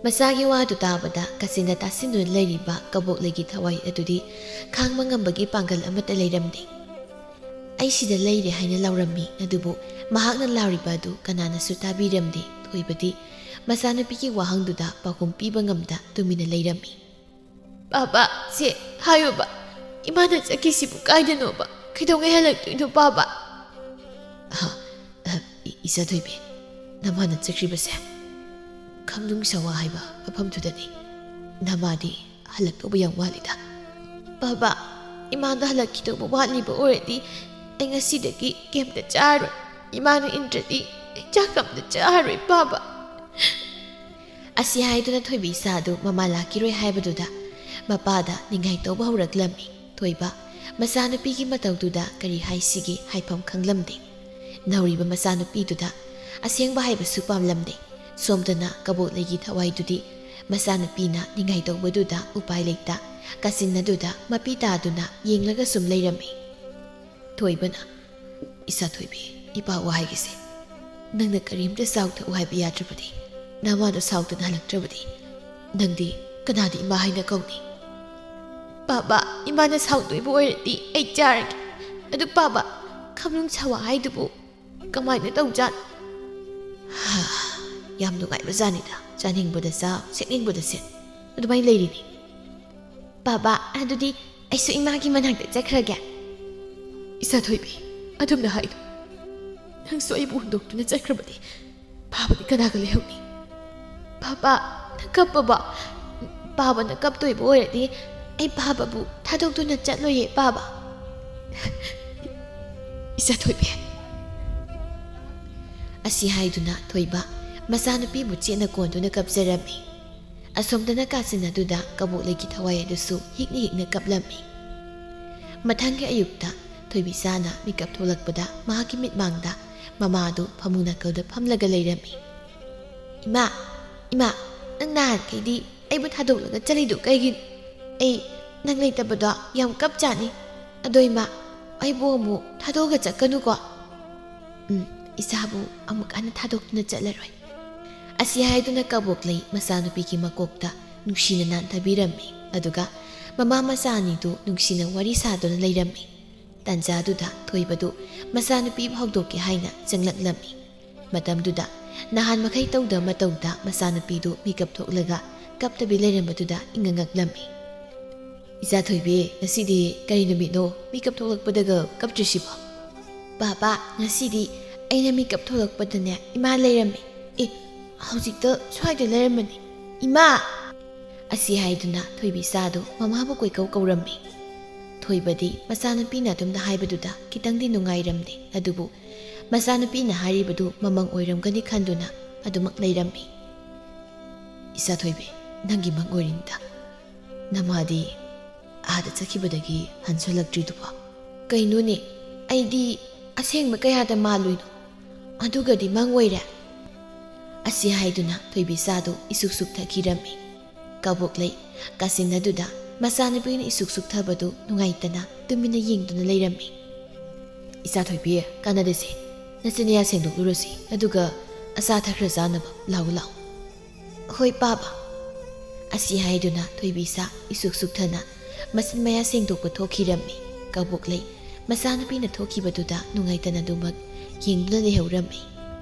ꯃꯆꯥꯒꯤ ꯋꯥꯗꯨ ꯇꯥꯕꯗ ꯀꯥꯆꯤꯟꯗ ꯇꯥꯁꯤꯟꯗꯨꯅ ꯂꯩꯔꯤꯕ ꯀꯕꯣꯛꯂꯩꯒꯤ ꯊꯋꯥꯏ ꯑꯗꯨꯗꯤ ꯈꯥꯡꯕ ꯉꯝꯕꯒꯤ ꯄꯥꯡꯒꯜ ꯑꯃꯠꯇ ꯂꯩꯔꯝꯗꯦ꯫ "ꯑꯩ ꯁꯤꯗ ꯂꯩꯔꯦ" ꯍꯥꯏꯅ ꯂꯥꯎꯔꯝꯃꯤ, ꯑꯗꯨꯕꯨ ꯃꯍꯥꯛꯅ ꯂꯥꯎꯔꯤꯕ ꯑꯗꯨ ꯀꯅꯥꯅꯁꯨ ꯇꯥꯕꯤꯔꯝꯗꯦ꯫ ꯊꯣꯏꯕꯗꯤ ꯃꯆꯥꯅꯨꯄꯤꯒꯤ ꯋꯥꯍꯪꯗꯨꯗ ꯄꯥꯎꯈꯨꯝ ꯄꯤꯕ ꯉꯝꯗ ꯇꯨꯃꯤꯟꯅ ꯂꯩꯔꯝꯃꯤ꯫ "ꯄꯥꯕ, ꯁꯦ ꯍꯥꯏꯌꯨꯕ, ꯏꯃꯥꯅ ꯆꯠꯈꯤꯁꯤꯕꯨ ꯀꯥꯏꯗꯅꯣꯕ? ꯀꯩꯗꯧꯉꯩ ꯍꯜꯂꯛꯇꯣꯏꯅꯣ ꯄꯥꯕ?" "ꯑ, ꯑ, ꯏ-, ꯏꯆꯥ ꯊꯣꯏꯕꯤ, ꯅꯃꯥꯅ ꯆꯠꯈ꯭ꯔꯤꯕꯁꯦ ꯈꯝꯅꯨꯡ ꯁꯋꯥ ꯍꯥꯏꯕ ꯃꯐꯝꯗꯨꯗꯅꯤ꯫ ꯅꯃꯥꯗꯤ ꯍꯜꯂꯛꯇꯧꯕ ꯌꯥꯝ ꯋꯥꯠꯂꯤꯗ꯫" "ꯄꯥꯕ, ꯏꯃꯥꯗ ꯍꯜꯂꯛꯈꯤꯗꯧꯕ ꯋꯥꯠꯂꯤꯕ ꯑꯣꯏꯔꯗꯤ ꯑꯩ ꯉꯁꯤꯗꯒꯤ ꯀꯩꯝꯇ ꯆꯥꯔꯣꯏ꯫ ꯏꯃꯥꯅ ꯏꯟꯗ꯭ꯔꯗꯤ ꯑꯩ ꯆꯥꯛ ꯑꯝꯇ ꯆꯥꯔꯣꯏ ꯄꯥꯕ꯫" ꯑꯁꯤ ꯍꯥꯏꯗꯨꯅ ꯊꯣꯏꯕꯤ ꯏꯆꯥꯗꯨ ꯃꯃꯥ ꯂꯥꯛꯈꯤꯔꯣꯏ ꯍꯥꯏꯕꯗꯨꯗ ꯃꯄꯥꯗ ꯅꯤꯡꯉꯥꯏ ꯇꯧꯕ ꯍꯧꯔꯛꯂꯝꯃꯤ꯫ ꯊꯣꯏꯕ ꯃꯆꯥꯅꯨꯄꯤꯒꯤ ꯃꯇꯧꯗꯨꯗ ꯀꯔꯤ ꯍꯥꯏꯁꯤꯒꯦ ꯍꯥꯏꯐꯝ ꯈꯪꯂꯝꯗꯦ꯫ ꯅꯧꯔꯤꯕ ꯃꯆꯥꯅꯨꯄꯤꯗꯨꯗ ꯑꯁꯦꯡꯕ ꯍꯥꯏꯕꯁꯨ ꯄꯥꯝꯂꯝꯗꯦ꯫ ꯁꯣꯝꯗꯅ ꯀꯕꯣꯛꯂꯩꯒꯤ ꯊꯋꯥꯏꯗꯨꯗꯤ ꯃꯆꯥꯅꯨꯄꯤꯅ ꯅꯤꯡꯉꯥꯏ ꯇꯧꯕꯗꯨꯗ ꯎꯄꯥꯏ ꯂꯩꯇ ꯀꯥꯆꯤꯟ ꯑꯗꯨꯗ ꯃꯄꯤ ꯇꯥꯗꯨꯅ ꯌꯦꯡꯂꯒ ꯁꯨꯝ ꯂꯩꯔꯝꯃꯤ꯫ ꯊꯣꯏꯕꯅ, "ꯏꯆꯥ ꯊꯣꯏꯕꯤ, ꯏꯄꯥ ꯋꯥ ꯍꯥꯏꯒꯦꯁꯦ꯫ ꯅꯪꯅ ꯀꯔꯤꯝꯇ ꯆꯥꯎ ꯊꯛꯎ ꯍꯥꯏꯕ ꯌꯥꯗ꯭ꯔꯕꯗꯤ, ꯅꯃꯥꯗꯣ ꯁꯥꯎꯗꯅ ꯍꯜꯂꯛꯇ꯭ꯔꯕꯗꯤ, ꯅꯪꯗꯤ ꯀꯅꯥꯗ ꯏꯃꯥ ꯍꯥꯏꯅ ꯀꯧꯅꯤ?" "ꯄꯥꯕ, ꯏꯃꯥꯅ ꯁꯥꯎꯗꯣꯏꯕ ꯑꯣꯏꯔꯗꯤ ꯑꯩ ꯆꯥꯔꯒꯦ꯫ ꯑꯗꯨ ꯄꯥꯕ, ꯈꯝꯅꯨꯡ ꯁꯋꯥ ꯍꯥꯏꯗꯨꯕꯨ ꯀꯃꯥꯏꯅ ꯇꯧꯖꯥꯠꯅꯣ?" "ꯍꯥ, ꯌꯥꯝ ꯅꯨꯡꯉꯥꯏꯕ ꯖꯥꯠꯅꯤꯗ꯫ ꯆꯥꯅꯤꯡꯕꯗ ꯆꯥ, ꯁꯦꯠꯅꯤꯡꯕꯗ ꯁꯦꯠ, ꯑꯗꯨꯃꯥꯏꯅ ꯂꯩꯔꯤꯅꯤ꯫" "ꯄꯥꯕ, ꯑꯗꯨꯗꯤ ꯑꯩꯁꯨ ꯏꯃꯥꯒꯤ ꯃꯅꯥꯛꯇ ꯆꯠꯈ꯭ꯔꯒꯦ꯫" "ꯏꯆꯥ ꯊꯣꯏꯕꯤ, ꯑꯗꯨꯝꯅ ꯍꯥꯏꯅꯨ꯫ ꯅꯪꯁꯨ ꯑꯩꯕꯨ ꯍꯨꯟꯗꯣꯛꯇꯨꯅ ꯆꯠꯈ꯭ꯔꯕꯗꯤ ꯄꯥꯕꯗꯤ ꯀꯅꯥꯒ ꯂꯩꯍꯧꯅꯤ? ꯄꯥꯕ, ꯅꯪ ꯀꯞꯄꯕꯣ? ꯄꯥꯕꯅ ꯀꯞꯇꯣꯏꯕ ꯑꯣꯏꯔꯗꯤ ꯑꯩ ꯄꯥꯕꯕꯨ ꯊꯥꯗꯣꯛꯇꯨꯅ ꯆꯠꯂꯣꯏꯌꯦ ꯄꯥꯕ꯫ ꯏꯆꯥ ꯊꯣꯏꯕꯤ꯫ ꯑꯁꯤ ꯍꯥꯏꯗꯨꯅ ꯊꯣꯏꯕ ꯃꯆꯥꯅꯨꯄꯤꯕꯨ ꯆꯦꯠꯅ ꯀꯣꯟꯗꯨꯅ ꯀꯞꯆꯔꯝꯃꯤ꯫ ꯑꯁꯣꯝꯗꯅ ꯀꯥꯆꯤꯟ ꯑꯗꯨꯗ ꯀꯕꯣꯛꯂꯩꯒꯤ ꯊꯋꯥꯏ ꯑꯗꯨꯁꯨ ꯍꯤꯛꯅ ꯍꯤꯛꯅ ꯀꯞꯂꯝꯃꯤ꯫ ꯃꯊꯪꯒꯤ ꯑꯌꯨꯛꯇ ꯊꯣꯏꯕꯤꯆꯥꯅ ꯃꯤꯀꯞ ꯊꯣꯛꯂꯛꯄꯗ ꯃꯍꯥꯛꯀꯤ ꯃꯤꯠꯃꯥꯡꯗ ꯃꯃꯥꯗꯨ ꯐꯃꯨꯡ ꯅꯥꯀꯜꯗ ꯐꯝꯂꯒ ꯂꯩꯔꯝꯃꯤ꯫ "ꯏꯃꯥ, ꯏꯃꯥ, ꯅꯪ ꯅꯍꯥꯟꯈꯩꯗꯤ ꯑꯩꯕꯨ ꯊꯥꯗꯣꯛꯂꯒ ꯆꯠꯂꯤꯗꯨ ꯀꯩꯒꯤꯅꯣ? ꯑꯩ ꯅꯪ ꯂꯩꯇꯕꯗꯣ ꯌꯥꯝ ꯀꯞꯆꯥꯅꯤ꯫ ꯑꯗꯣ ꯏꯃꯥ, ꯑꯩꯕꯨ ꯑꯃꯨꯛ ꯊꯥꯗꯣꯛꯑꯒ ꯆꯠꯀꯅꯨꯀꯣ꯫" "ꯎꯝ, ꯏꯆꯥꯕꯨ ꯑꯃꯨꯛ ꯍꯟꯅ ꯊꯥꯗꯣꯛꯇꯨꯅ ꯆꯠꯂꯔꯣꯏ꯫" ꯑꯁꯤ ꯍꯥꯏꯗꯨꯅ ꯀꯕꯣꯛꯂꯩ ꯃꯆꯥꯅꯨꯄꯤꯒꯤ ꯃꯀꯣꯛꯇ ꯅꯨꯡꯁꯤꯅ ꯅꯥꯟꯊꯕꯤꯔꯝꯃꯤ꯫ ꯑꯗꯨꯒ ꯃꯃꯥ ꯃꯆꯥ ꯑꯅꯤꯗꯨ ꯅꯨꯡꯁꯤꯅ ꯋꯥꯔꯤ ꯁꯥꯗꯨꯅ ꯂꯩꯔꯝꯃꯤ꯫ ꯇꯥꯟꯖꯥꯗꯨꯗ ꯊꯣꯏꯕꯗꯨ ꯃꯆꯥꯅꯨꯄꯤꯕꯨ ꯍꯧꯗꯣꯛꯀꯦ ꯍꯥꯏꯅ ꯆꯪꯂꯛꯂꯝꯃꯤ꯫ ꯃꯇꯝꯗꯨꯗ ꯅꯍꯥꯟ ꯃꯈꯩ ꯇꯧꯗ ꯃꯇꯧꯗ ꯃꯆꯥꯅꯨꯄꯤꯗꯨ ꯃꯤꯀꯞ ꯊꯣꯛꯂꯒ ꯀꯞꯇꯕꯤ ꯂꯩꯔꯝꯕꯗꯨꯗ ꯏꯉꯛ ꯉꯛꯂꯝꯃꯤ꯫ "ꯏꯆꯥ ꯊꯣꯏꯕꯤ, ꯉꯁꯤꯗꯤ ꯀꯔꯤ ꯅꯨꯃꯤꯠꯅꯣ ꯃꯤꯀꯞ ꯊꯣꯛꯂꯛꯄꯗꯒ ꯀꯞꯇ꯭ꯔꯤꯁꯤꯕꯣ?" "ꯄꯥꯄꯥ, ꯉꯁꯤꯗꯤ ꯑꯩꯅ ꯃꯤꯀꯞ ꯊꯣꯛꯂꯛꯄꯗꯅꯦ ꯏꯃꯥ ꯂꯩꯔꯝꯃꯦ꯫ ꯑꯦ, ꯍꯧꯖꯤꯛꯇ ꯁ꯭ꯋꯥꯏꯗ ꯂꯩꯔꯝꯕꯅꯤ꯫ ꯏꯃꯥ!" ꯑꯁꯤ ꯍꯥꯏꯗꯨꯅ ꯊꯣꯏꯕꯤꯆꯥꯗꯨ ꯃꯃꯥꯕꯨ ꯀꯣꯏꯀꯧ ꯀꯧꯔꯝꯃꯤ꯫ ꯊꯣꯏꯕꯗꯤ ꯃꯆꯥꯅꯨꯄꯤꯅ ꯑꯗꯨꯝꯅ ꯍꯥꯏꯕꯗꯨꯗ ꯈꯤꯇꯪꯗꯤ ꯅꯨꯡꯉꯥꯏꯔꯝꯗꯦ, ꯑꯗꯨꯕꯨ ꯃꯆꯥꯅꯨꯄꯤꯅ ꯍꯥꯏꯔꯤꯕꯗꯨ ꯃꯃꯪ ꯑꯣꯏꯔꯝꯒꯅꯤ ꯈꯟꯗꯨꯅ ꯑꯗꯨꯃꯛ ꯂꯩꯔꯝꯃꯤ꯫ "ꯏꯆꯥ ꯊꯣꯏꯕꯤ, ꯅꯪꯒꯤ ꯃꯪ ꯑꯣꯏꯔꯤꯅꯤꯗ꯫ ꯅꯃꯥꯗꯤ ꯑꯥꯗ ꯆꯠꯈꯤꯕꯗꯒꯤ ꯍꯟꯖꯜꯂꯛꯇ꯭ꯔꯤꯗꯨꯕꯣ?" "ꯀꯩꯅꯣꯅꯦ, ꯑꯩꯗꯤ ꯑꯁꯦꯡꯕ ꯀꯌꯥꯗ ꯃꯥꯜꯂꯨꯏꯅꯣ? ꯑꯗꯨꯒꯗꯤ ꯃꯪ ꯑꯣꯏꯔꯦ?" ꯑꯁꯤ ꯍꯥꯏꯗꯨꯅ ꯊꯣꯏꯕꯤꯆꯥꯗꯨ ꯏꯁꯨꯛ ꯁꯨꯛꯊꯈꯤꯔꯝꯃꯤ꯫ ꯀꯕꯣꯛꯂꯩ ꯀꯥꯆꯤꯟ ꯑꯗꯨꯗ ꯃꯆꯥꯅꯨꯄꯤꯅ ꯏꯁꯨꯛ ꯁꯨꯛꯊꯕꯗꯨ ꯅꯨꯡꯉꯥꯏꯇꯅ ꯇꯨꯃꯤꯟꯅ ꯌꯦꯡꯗꯨꯅ ꯂꯩꯔꯝꯃꯤ꯫ "ꯏꯆꯥ ꯊꯣꯏꯕꯤ, ꯀꯥꯟꯅꯗꯦꯁꯦ꯫ ꯅꯆꯤꯟ ꯅꯌꯥ ꯁꯦꯡꯗꯣꯛꯂꯨꯔꯁꯤ, ꯑꯗꯨꯒ ꯑꯆꯥ ꯊꯛꯈ꯭ꯔ ꯆꯥꯅꯕ ꯂꯥꯛꯎ, ꯂꯥꯛꯎ꯫" "ꯍꯣꯏ, ꯄꯥꯕ꯫" ꯑꯁꯤ ꯍꯥꯏꯗꯨꯅ ꯊꯣꯏꯕꯤꯆꯥ ꯏꯁꯨꯛ ꯁꯨꯛꯊꯅ ꯃꯆꯤꯟ ꯃꯌꯥ ꯁꯦꯡꯗꯣꯛꯄ ꯊꯣꯛꯈꯤꯔꯝꯃꯤ꯫ ꯀꯕꯣꯛꯂꯩ ꯃꯆꯥꯅꯨꯄꯤꯅ ꯊꯣꯛꯈꯤꯕꯗꯨꯗ ꯅꯨꯡꯉꯥꯏꯇꯅ ꯑꯗꯨꯃꯛ ꯌꯦꯡꯗꯨꯅ ꯂꯩꯍꯧꯔꯝꯃꯤ꯫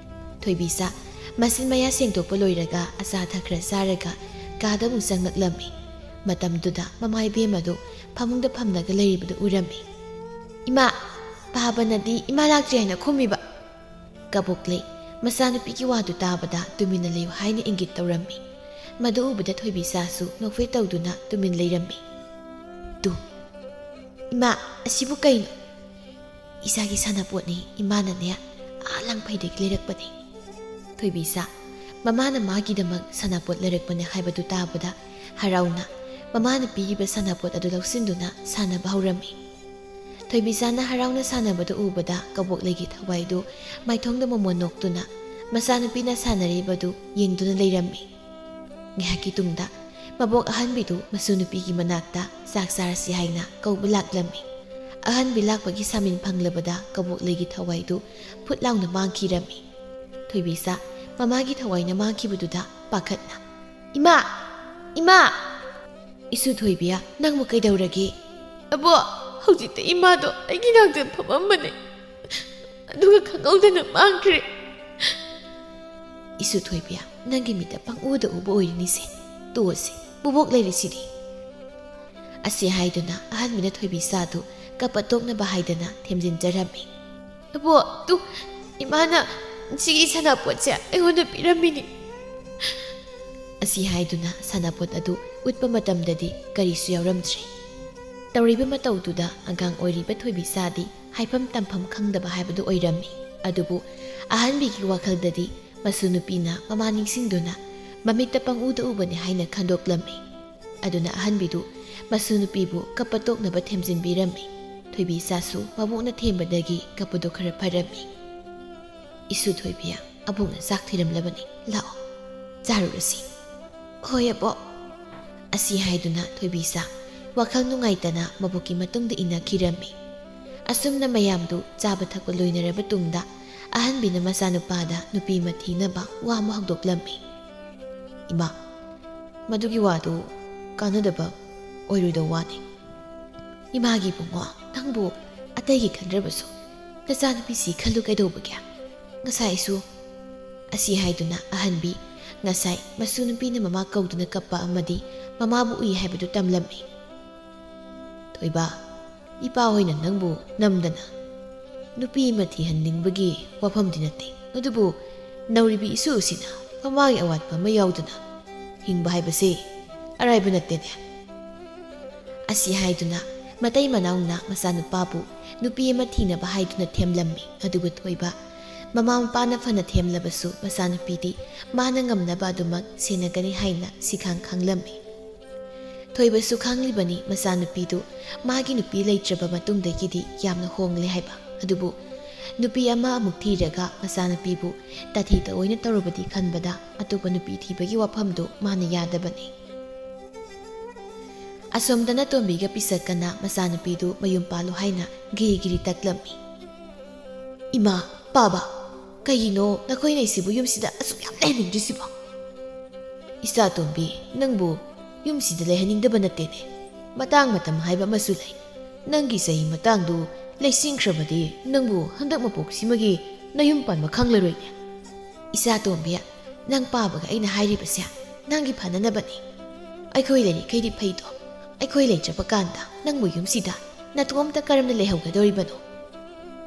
ꯊꯣꯏꯕꯤꯆꯥ ꯃꯆꯤꯟ ꯃꯌꯥ ꯁꯦꯡꯗꯣꯛꯄ ꯂꯣꯏꯔꯒ ꯑꯆꯥ ꯑꯊꯛ ꯈꯔ ꯆꯥꯔꯒ ꯀꯥꯗ ꯑꯃꯨꯛ ꯆꯪꯂꯛꯂꯝꯃꯤ꯫ ꯃꯇꯝꯗꯨꯗ ꯃꯃꯥ ꯏꯕꯦꯝꯃꯗꯨ ꯐꯃꯨꯡꯗ ꯐꯝꯂꯒ ꯂꯩꯔꯤꯕꯗꯨ ꯎꯔꯝꯃꯤ꯫ "ꯏꯃꯥ, ꯄꯥꯕꯅꯗꯤ ꯏꯃꯥ ꯂꯥꯛꯇ꯭ꯔꯤ ꯍꯥꯏꯅ ꯈꯨꯝꯃꯤꯕ?" ꯀꯕꯣꯛꯂꯩ ꯃꯆꯥꯅꯨꯄꯤꯒꯤ ꯋꯥꯗꯨ ꯇꯥꯕꯗ ꯇꯨꯃꯤꯟꯅ ꯂꯩꯌꯨ ꯍꯥꯏꯅ ꯏꯪꯒꯤꯠ ꯇꯧꯔꯝꯃꯤ꯫ ꯃꯗꯨ ꯎꯕꯗ ꯊꯣꯏꯕꯤꯆꯥꯁꯨ ꯅꯣꯛꯐꯦꯠ ꯇꯧꯗꯨꯅ ꯇꯨꯃꯤꯟ ꯂꯩꯔꯝꯃꯤ꯫ "ꯇꯨ, ꯏꯃꯥ, ꯑꯁꯤꯕꯨ ꯀꯩꯅꯣ?" "ꯏꯆꯥꯒꯤ ꯁꯥꯟꯅꯄꯣꯠꯅꯤ, ꯏꯃꯥꯅꯅꯦ ꯑꯥ ꯂꯥꯡꯐꯩꯗꯒꯤ ꯂꯩꯔꯛꯄꯅꯤ꯫" ꯊꯣꯏꯕꯤꯆꯥ ꯃꯃꯥꯅ ꯃꯥꯒꯤꯗꯃꯛ ꯁꯥꯟꯅꯄꯣꯠ ꯂꯩꯔꯛꯄꯅꯦ ꯍꯥꯏꯕꯗꯨ ꯇꯥꯕꯗ ꯍꯔꯥꯎꯅ ꯃꯃꯥꯅ ꯄꯤꯔꯤꯕ ꯁꯥꯟꯅꯄꯣꯠ ꯑꯗꯨ ꯂꯧꯁꯤꯟꯗꯨꯅ ꯁꯥꯟꯅꯕ ꯍꯧꯔꯝꯃꯤ꯫ ꯊꯣꯏꯕꯤꯆꯥꯅ ꯍꯔꯥꯎꯅ ꯁꯥꯟꯅꯕꯗꯨ ꯎꯕꯗ ꯀꯕꯣꯛꯂꯩꯒꯤ ꯊꯋꯥꯏꯗꯨ ꯃꯥꯏꯊꯣꯡꯗ ꯃꯣꯃꯣꯟ ꯅꯣꯛꯇꯨꯅ ꯃꯆꯥꯅꯨꯄꯤꯅ ꯁꯥꯟꯅꯔꯤꯕꯗꯨ ꯌꯦꯡꯗꯨꯅ ꯂꯩꯔꯝꯃꯤ꯫ ꯉꯥꯏꯍꯥꯛꯀꯤ ꯇꯨꯡꯗ ꯃꯕꯣꯛ ꯑꯍꯟꯕꯤꯗꯨ ꯃꯁꯨ ꯅꯨꯄꯤꯒꯤ ꯃꯅꯥꯛꯇ ꯆꯥꯛ ꯆꯥꯔꯁꯤ ꯍꯥꯏꯅ ꯀꯧꯕ ꯂꯥꯛꯂꯝꯃꯤ꯫ ꯑꯍꯟꯕꯤ ꯂꯥꯛꯄꯒꯤ ꯁꯥꯃꯤꯟ ꯐꯪꯂꯕꯗ ꯀꯕꯣꯛꯂꯩꯒꯤ ꯊꯋꯥꯏꯗꯨ ꯐꯨꯠ ꯂꯥꯎꯅ ꯃꯥꯡꯈꯤꯔꯝꯃꯤ꯫ ꯊꯣꯏꯕꯤꯆꯥ ꯃꯃꯥꯒꯤ ꯊꯋꯥꯏꯅ ꯃꯥꯡꯈꯤꯕꯗꯨꯗ ꯄꯥꯈꯠꯅ, "ꯏꯃꯥ! ꯏꯃꯥ!" "ꯏꯁꯨ ꯊꯣꯏꯕꯤꯌꯥ, ꯅꯪꯕꯨ ꯀꯩꯗꯧꯔꯒꯦ?" "ꯑꯕꯣ, ꯍꯧꯖꯤꯛꯇ ꯏꯃꯥꯗꯣ ꯑꯩꯒꯤ ꯅꯥꯛꯇ ꯐꯝꯃꯝꯕꯅꯦ, ꯑꯗꯨꯒ ꯈꯪꯍꯧꯗꯅ ꯃꯥꯡꯈ꯭ꯔꯦ꯫" "ꯏꯁꯨ ꯊꯣꯏꯕꯤꯌꯥ, ꯅꯪꯒꯤ ꯃꯤꯠꯇ ꯄꯪꯎꯗ ꯎꯕ ꯑꯣꯏꯔꯤꯅꯤꯁꯦ꯫ ꯇꯣꯛꯑꯁꯤ, ꯕꯣꯕꯣꯛ ꯂꯩꯔꯤꯁꯤꯗꯤ꯫" ꯑꯁꯤ ꯍꯥꯏꯗꯨꯅ ꯑꯍꯟꯕꯅ ꯊꯣꯏꯕꯤꯆꯥꯗꯨ ꯀꯞꯄ ꯇꯣꯛꯅꯕ ꯍꯥꯏꯗꯅ ꯊꯦꯝꯖꯤꯟꯖꯔꯝꯃꯤ꯫ "ꯑꯕꯣ, ꯇꯨ, ꯏꯃꯥꯅ ꯁꯤꯒꯤ ꯁꯅꯥꯄꯣꯠꯁꯦ ꯑꯩꯉꯣꯟꯗ ꯄꯤꯔꯝꯃꯤꯅꯤ꯫" ꯑꯁꯤ ꯍꯥꯏꯗꯨꯅ ꯁꯅꯥꯄꯣꯠ ꯑꯗꯨ ꯎꯠꯄ ꯃꯇꯝꯗꯗꯤ ꯀꯔꯤꯁꯨ ꯌꯥꯎꯔꯝꯗ꯭ꯔꯦ꯫ ꯇꯧꯔꯤꯕ ꯃꯇꯧꯗꯨꯗ ꯑꯉꯥꯡ ꯑꯣꯏꯔꯤꯕ ꯊꯣꯏꯕꯤꯆꯥꯗꯤ ꯍꯥꯏꯐꯝ ꯇꯝꯐꯝ ꯈꯪꯗꯕ ꯍꯥꯏꯕꯗꯨ ꯑꯣꯏꯔꯝꯃꯤ꯫ ꯑꯗꯨꯕꯨ ꯑꯍꯟꯕꯤꯒꯤ ꯋꯥꯈꯜꯗꯗꯤ ꯃꯁꯨ ꯅꯨꯄꯤꯅ ꯃꯃꯥ ꯅꯤꯡꯁꯤꯡꯗꯨꯅ ꯃꯃꯤꯠꯇ ꯄꯪꯎꯗ ꯎꯕꯅꯤ ꯍꯥꯏꯅ ꯈꯟꯗꯣꯛꯂꯝꯃꯤ꯫ ꯑꯗꯨꯅ ꯑꯍꯟꯕꯤꯗꯨ ꯃꯁꯨ ꯅꯨꯄꯤꯕꯨ ꯀꯞꯄ ꯇꯣꯛꯅꯕ ꯊꯦꯝꯖꯤꯟꯕꯤꯔꯝꯃꯤ꯫ ꯊꯣꯏꯕꯤꯆꯥꯁꯨ ꯃꯕꯣꯛꯅ ꯊꯦꯝꯕꯗꯒꯤ ꯀꯞꯄꯗꯨ ꯈꯔ ꯐꯔꯝꯃꯤ꯫ "ꯏꯁꯨ ꯊꯣꯏꯕꯤ, ꯑꯕꯣꯛꯅ ꯆꯥꯛ ꯊꯤꯔꯝꯂꯕꯅꯤ, ꯂꯥꯛꯑꯣ, ꯆꯥꯔꯨꯔꯁꯤ꯫" "ꯍꯣꯏ, ꯑꯕꯣꯛ꯫" ꯑꯁꯤ ꯍꯥꯏꯗꯨꯅ ꯊꯣꯏꯕꯤꯆꯥ ꯋꯥꯈꯜ ꯅꯨꯡꯉꯥꯏꯇꯅ ꯃꯕꯣꯛꯀꯤ ꯃꯇꯨꯡꯗ ꯏꯟꯅꯈꯤꯔꯝꯃꯤ꯫ ꯑꯁꯨꯝꯅ ꯃꯌꯥꯝꯗꯨ ꯆꯥꯕ ꯊꯛꯄ ꯂꯣꯏꯅꯔꯕ ꯇꯨꯡꯗ ꯑꯍꯟꯕꯤꯅ ꯃꯆꯥꯅꯨꯄꯥꯗ ꯅꯨꯄꯤ ꯑꯃ ꯊꯤꯅꯕ ꯋꯥ ꯑꯃ ꯍꯧꯗꯣꯛꯂꯝꯃꯤ꯫ "ꯏꯃꯥ, ꯃꯗꯨꯒꯤ ꯋꯥꯗꯨ ꯀꯥꯟꯅꯗꯕ ꯑꯣꯏꯔꯣꯏꯗꯧ ꯋꯥꯅꯤ꯫ ꯏꯃꯥꯒꯤ ꯏꯕꯨꯡꯉꯣ, ꯅꯪꯕꯨ ꯑꯇꯩꯒꯤ ꯈꯟꯗ꯭ꯔꯕꯁꯨ ꯅꯆꯥꯅꯨꯄꯤꯁꯤ ꯈꯜꯂꯨ ꯀꯩꯗꯧꯕꯒꯦ? ꯉꯁꯥꯏꯁꯨ," ꯑꯁꯤ ꯍꯥꯏꯗꯨꯅ ꯑꯍꯟꯕꯤ ꯉꯁꯥꯏ ꯃꯁꯨ ꯅꯨꯄꯤꯅ ꯃꯃꯥ ꯀꯧꯗꯨꯅ ꯀꯞꯄ ꯑꯃꯗꯤ ꯃꯃꯥꯕꯨ ꯎꯏ ꯍꯥꯏꯕꯗꯨ ꯇꯝꯂꯝꯃꯤ꯫ "ꯊꯣꯏꯕ, ꯏꯄꯥ ꯍꯣꯏꯅ ꯅꯪꯕꯨ ꯅꯝꯗꯅ ꯅꯨꯄꯤ ꯑꯃ ꯊꯤꯍꯟꯅꯤꯡꯕꯒꯤ ꯋꯥꯐꯝꯗꯤ ꯅꯠꯇꯦ, ꯑꯗꯨꯕꯨ ꯅꯧꯔꯤꯕꯤ ꯏꯁꯨ ꯑꯁꯤꯅ ꯃꯃꯥꯒꯤ ꯑꯋꯥꯠꯄ ꯑꯃ ꯌꯥꯎꯗꯅ ꯍꯤꯡꯕ ꯍꯥꯏꯕꯁꯤ ꯑꯔꯥꯏꯕ ꯅꯠꯇꯦꯅꯦ꯫ ꯑꯁꯤ ꯍꯥꯏꯗꯨꯅ ꯃꯇꯩ ꯃꯅꯥꯎꯅ ꯃꯆꯥꯅꯨꯄꯥꯕꯨ ꯅꯨꯄꯤ ꯑꯃ ꯊꯤꯅꯕ ꯍꯥꯏꯗꯨꯅ ꯊꯦꯝꯂꯝꯃꯤ꯫ ꯑꯗꯨꯕꯨ ꯊꯣꯏꯕ, ꯃꯃꯥ ꯃꯄꯥꯅ ꯐꯅ ꯊꯦꯝꯂꯕꯁꯨ ꯃꯆꯥꯅꯨꯄꯤꯗꯤ ꯃꯥꯅ ꯉꯝꯅꯕ ꯑꯗꯨꯃꯛ ꯁꯦꯟꯅꯒꯅꯤ ꯍꯥꯏꯅ ꯁꯤꯈꯥꯡ ꯈꯥꯡꯂꯝꯃꯤ꯫ ꯊꯣꯏꯕꯁꯨ ꯈꯪꯂꯤꯕꯅꯤ ꯃꯆꯥꯅꯨꯄꯤꯗꯨ ꯃꯥꯒꯤ ꯅꯨꯄꯤ ꯂꯩꯇ꯭ꯔꯕ ꯃꯇꯨꯡꯗꯒꯤꯗꯤ ꯌꯥꯝꯅ ꯍꯣꯡꯂꯦ ꯍꯥꯏꯕ꯫ ꯑꯗꯨꯕꯨ ꯅꯨꯄꯤ ꯑꯃ ꯑꯃꯨꯛ ꯊꯤꯔꯒ ꯃꯆꯥꯅꯨꯄꯤꯕꯨ ꯇꯥꯊꯤ ꯇꯑꯣꯏꯅ ꯇꯧꯔꯕꯗꯤ ꯈꯟꯕꯗ ꯑꯇꯣꯞꯄ ꯅꯨꯄꯤ ꯊꯤꯕꯒꯤ ꯋꯥꯐꯝꯗꯨ ꯃꯥꯅ ꯌꯥꯗꯕꯅꯤ꯫ ꯑꯁꯣꯝꯗꯅ ꯇꯣꯝꯕꯤꯒ ꯄꯤꯁꯛꯀꯅ ꯃꯆꯥꯅꯨꯄꯤꯗꯨ ꯃꯌꯨꯝ ꯄꯥꯜꯂꯨ ꯍꯥꯏꯅ ꯒꯤꯔꯤ ꯒꯤꯔꯤ ꯇꯛꯂꯝꯃꯤ꯫ "ꯏꯃꯥ, ꯄꯥꯕ, ꯀꯩꯒꯤꯅꯣ ꯅꯈꯣꯏꯅ ꯑꯩꯁꯤꯕꯨ ꯌꯨꯝꯁꯤꯗ ꯑꯁꯨꯛ ꯌꯥꯝ ꯂꯩꯍꯟꯅꯤꯡꯗ꯭ꯔꯤꯁꯤꯕꯣ?" "ꯏꯆꯥ ꯇꯣꯝꯕꯤ, ꯅꯪꯕꯨ ꯌꯨꯝꯁꯤꯗ ꯂꯩꯍꯟꯅꯤꯡꯗꯕ ꯅꯠꯇꯦꯅꯦ꯫ ꯃꯇꯥꯡ ꯃꯇꯝ ꯍꯥꯏꯕ ꯑꯃꯁꯨ ꯂꯩ꯫ ꯅꯪꯒꯤ ꯆꯍꯤ ꯃꯇꯥꯡꯗꯨ ꯂꯩꯁꯤꯟꯈ꯭ꯔꯕꯗꯤ ꯅꯪꯕꯨ ꯍꯟꯗꯛ ꯃꯄꯣꯛꯁꯤꯃꯒꯤ ꯅꯌꯨꯝ ꯄꯥꯟꯕ ꯈꯪꯂꯔꯣꯏꯅꯦ꯫ ꯏꯆꯥ ꯇꯣꯝꯕꯤ, ꯅꯪ ꯄꯥꯕꯒ ꯑꯩꯅ ꯍꯥꯏꯔꯤꯕꯁꯦ ꯅꯪꯒꯤ ꯐꯅꯅꯕꯅꯤ꯫ ꯑꯩꯈꯣꯏ ꯂꯩꯔꯤꯈꯩꯗꯤ ꯐꯩꯗꯣ, ꯑꯩꯈꯣꯏ ꯂꯩꯇ꯭ꯔꯕ ꯀꯥꯟꯗ ꯅꯪꯕꯨ ꯌꯨꯝꯁꯤꯗ ꯅꯇꯣꯝꯇ ꯀꯔꯝꯅ ꯂꯩꯍꯧꯒꯗꯧꯔꯤꯕꯅꯣ?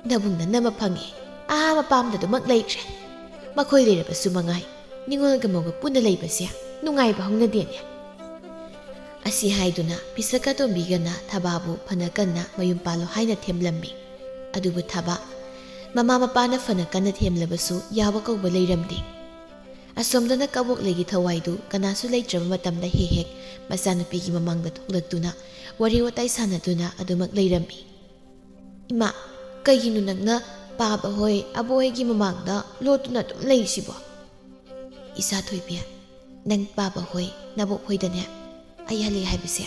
ꯅꯕꯨꯡ ꯅꯟꯅꯕ ꯐꯪꯉꯦ, ꯑꯍꯥ ꯃꯄꯥꯝꯗ ꯑꯗꯨꯃꯛ ꯂꯩꯈ꯭ꯔꯦ꯫ ꯃꯈꯣꯏ ꯂꯩꯔꯕꯁꯨ ꯃꯉꯥꯏ, ꯅꯤꯉꯣꯜꯒ ꯃꯧꯒ ꯄꯨꯟꯅ ꯂꯩꯕꯁꯦ ꯅꯨꯡꯉꯥꯏꯕ ꯍꯧꯅꯗꯦꯅꯦ꯫" ꯑꯁꯤ ꯍꯥꯏꯗꯨꯅ ꯄꯤꯁꯛꯀ ꯇꯣꯝꯕꯤꯒꯅ ꯊꯕꯥꯕꯨ ꯐꯅ ꯀꯟꯅ ꯃꯌꯨꯝ ꯄꯥꯜꯂꯣ ꯍꯥꯏꯅ ꯊꯦꯝꯂꯝꯃꯤ꯫ ꯑꯗꯨꯕꯨ ꯊꯕꯥ, ꯃꯃꯥ ꯃꯄꯥꯅ ꯐꯅ ꯀꯟꯅ ꯊꯦꯝꯂꯕꯁꯨ ꯌꯥꯕ ꯀꯧꯕ ꯂꯩꯔꯝꯗꯦ꯫ ꯑꯁꯣꯝꯗꯅ ꯀꯕꯣꯛꯂꯩꯒꯤ ꯊꯋꯥꯏꯗꯨ ꯀꯅꯥꯁꯨ ꯂꯩꯇ꯭ꯔꯕ ꯃꯇꯝꯗ ꯍꯦꯛ ꯍꯦꯛ ꯃꯆꯥꯅꯨꯄꯤꯒꯤ ꯃꯃꯥꯡꯗ ꯊꯣꯛꯂꯛꯇꯨꯅ ꯋꯥꯔꯤ ꯋꯥꯇꯥꯏ ꯁꯥꯟꯅꯗꯨꯅ ꯑꯗꯨꯃꯛ ꯂꯩꯔꯝꯃꯤ꯫ "ꯏꯃꯥ, ꯀꯩꯒꯤꯅꯣ ꯅꯪꯅ ꯄꯥꯕ ꯍꯣꯏ, ꯑꯕꯣꯛ ꯍꯣꯏꯒꯤ ꯃꯃꯥꯡꯗ ꯂꯣꯠꯇꯨꯅ ꯑꯗꯨꯝ ꯂꯩꯔꯤꯁꯤꯕꯣ?" "ꯏꯆꯥ ꯊꯣꯏꯕꯤ, ꯅꯪ ꯄꯥꯕ ꯍꯣꯏ, ꯅꯕꯣꯛ ꯍꯣꯏꯗꯅꯦ ꯑꯩ ꯍꯜꯂꯦ ꯍꯥꯏꯕꯁꯦ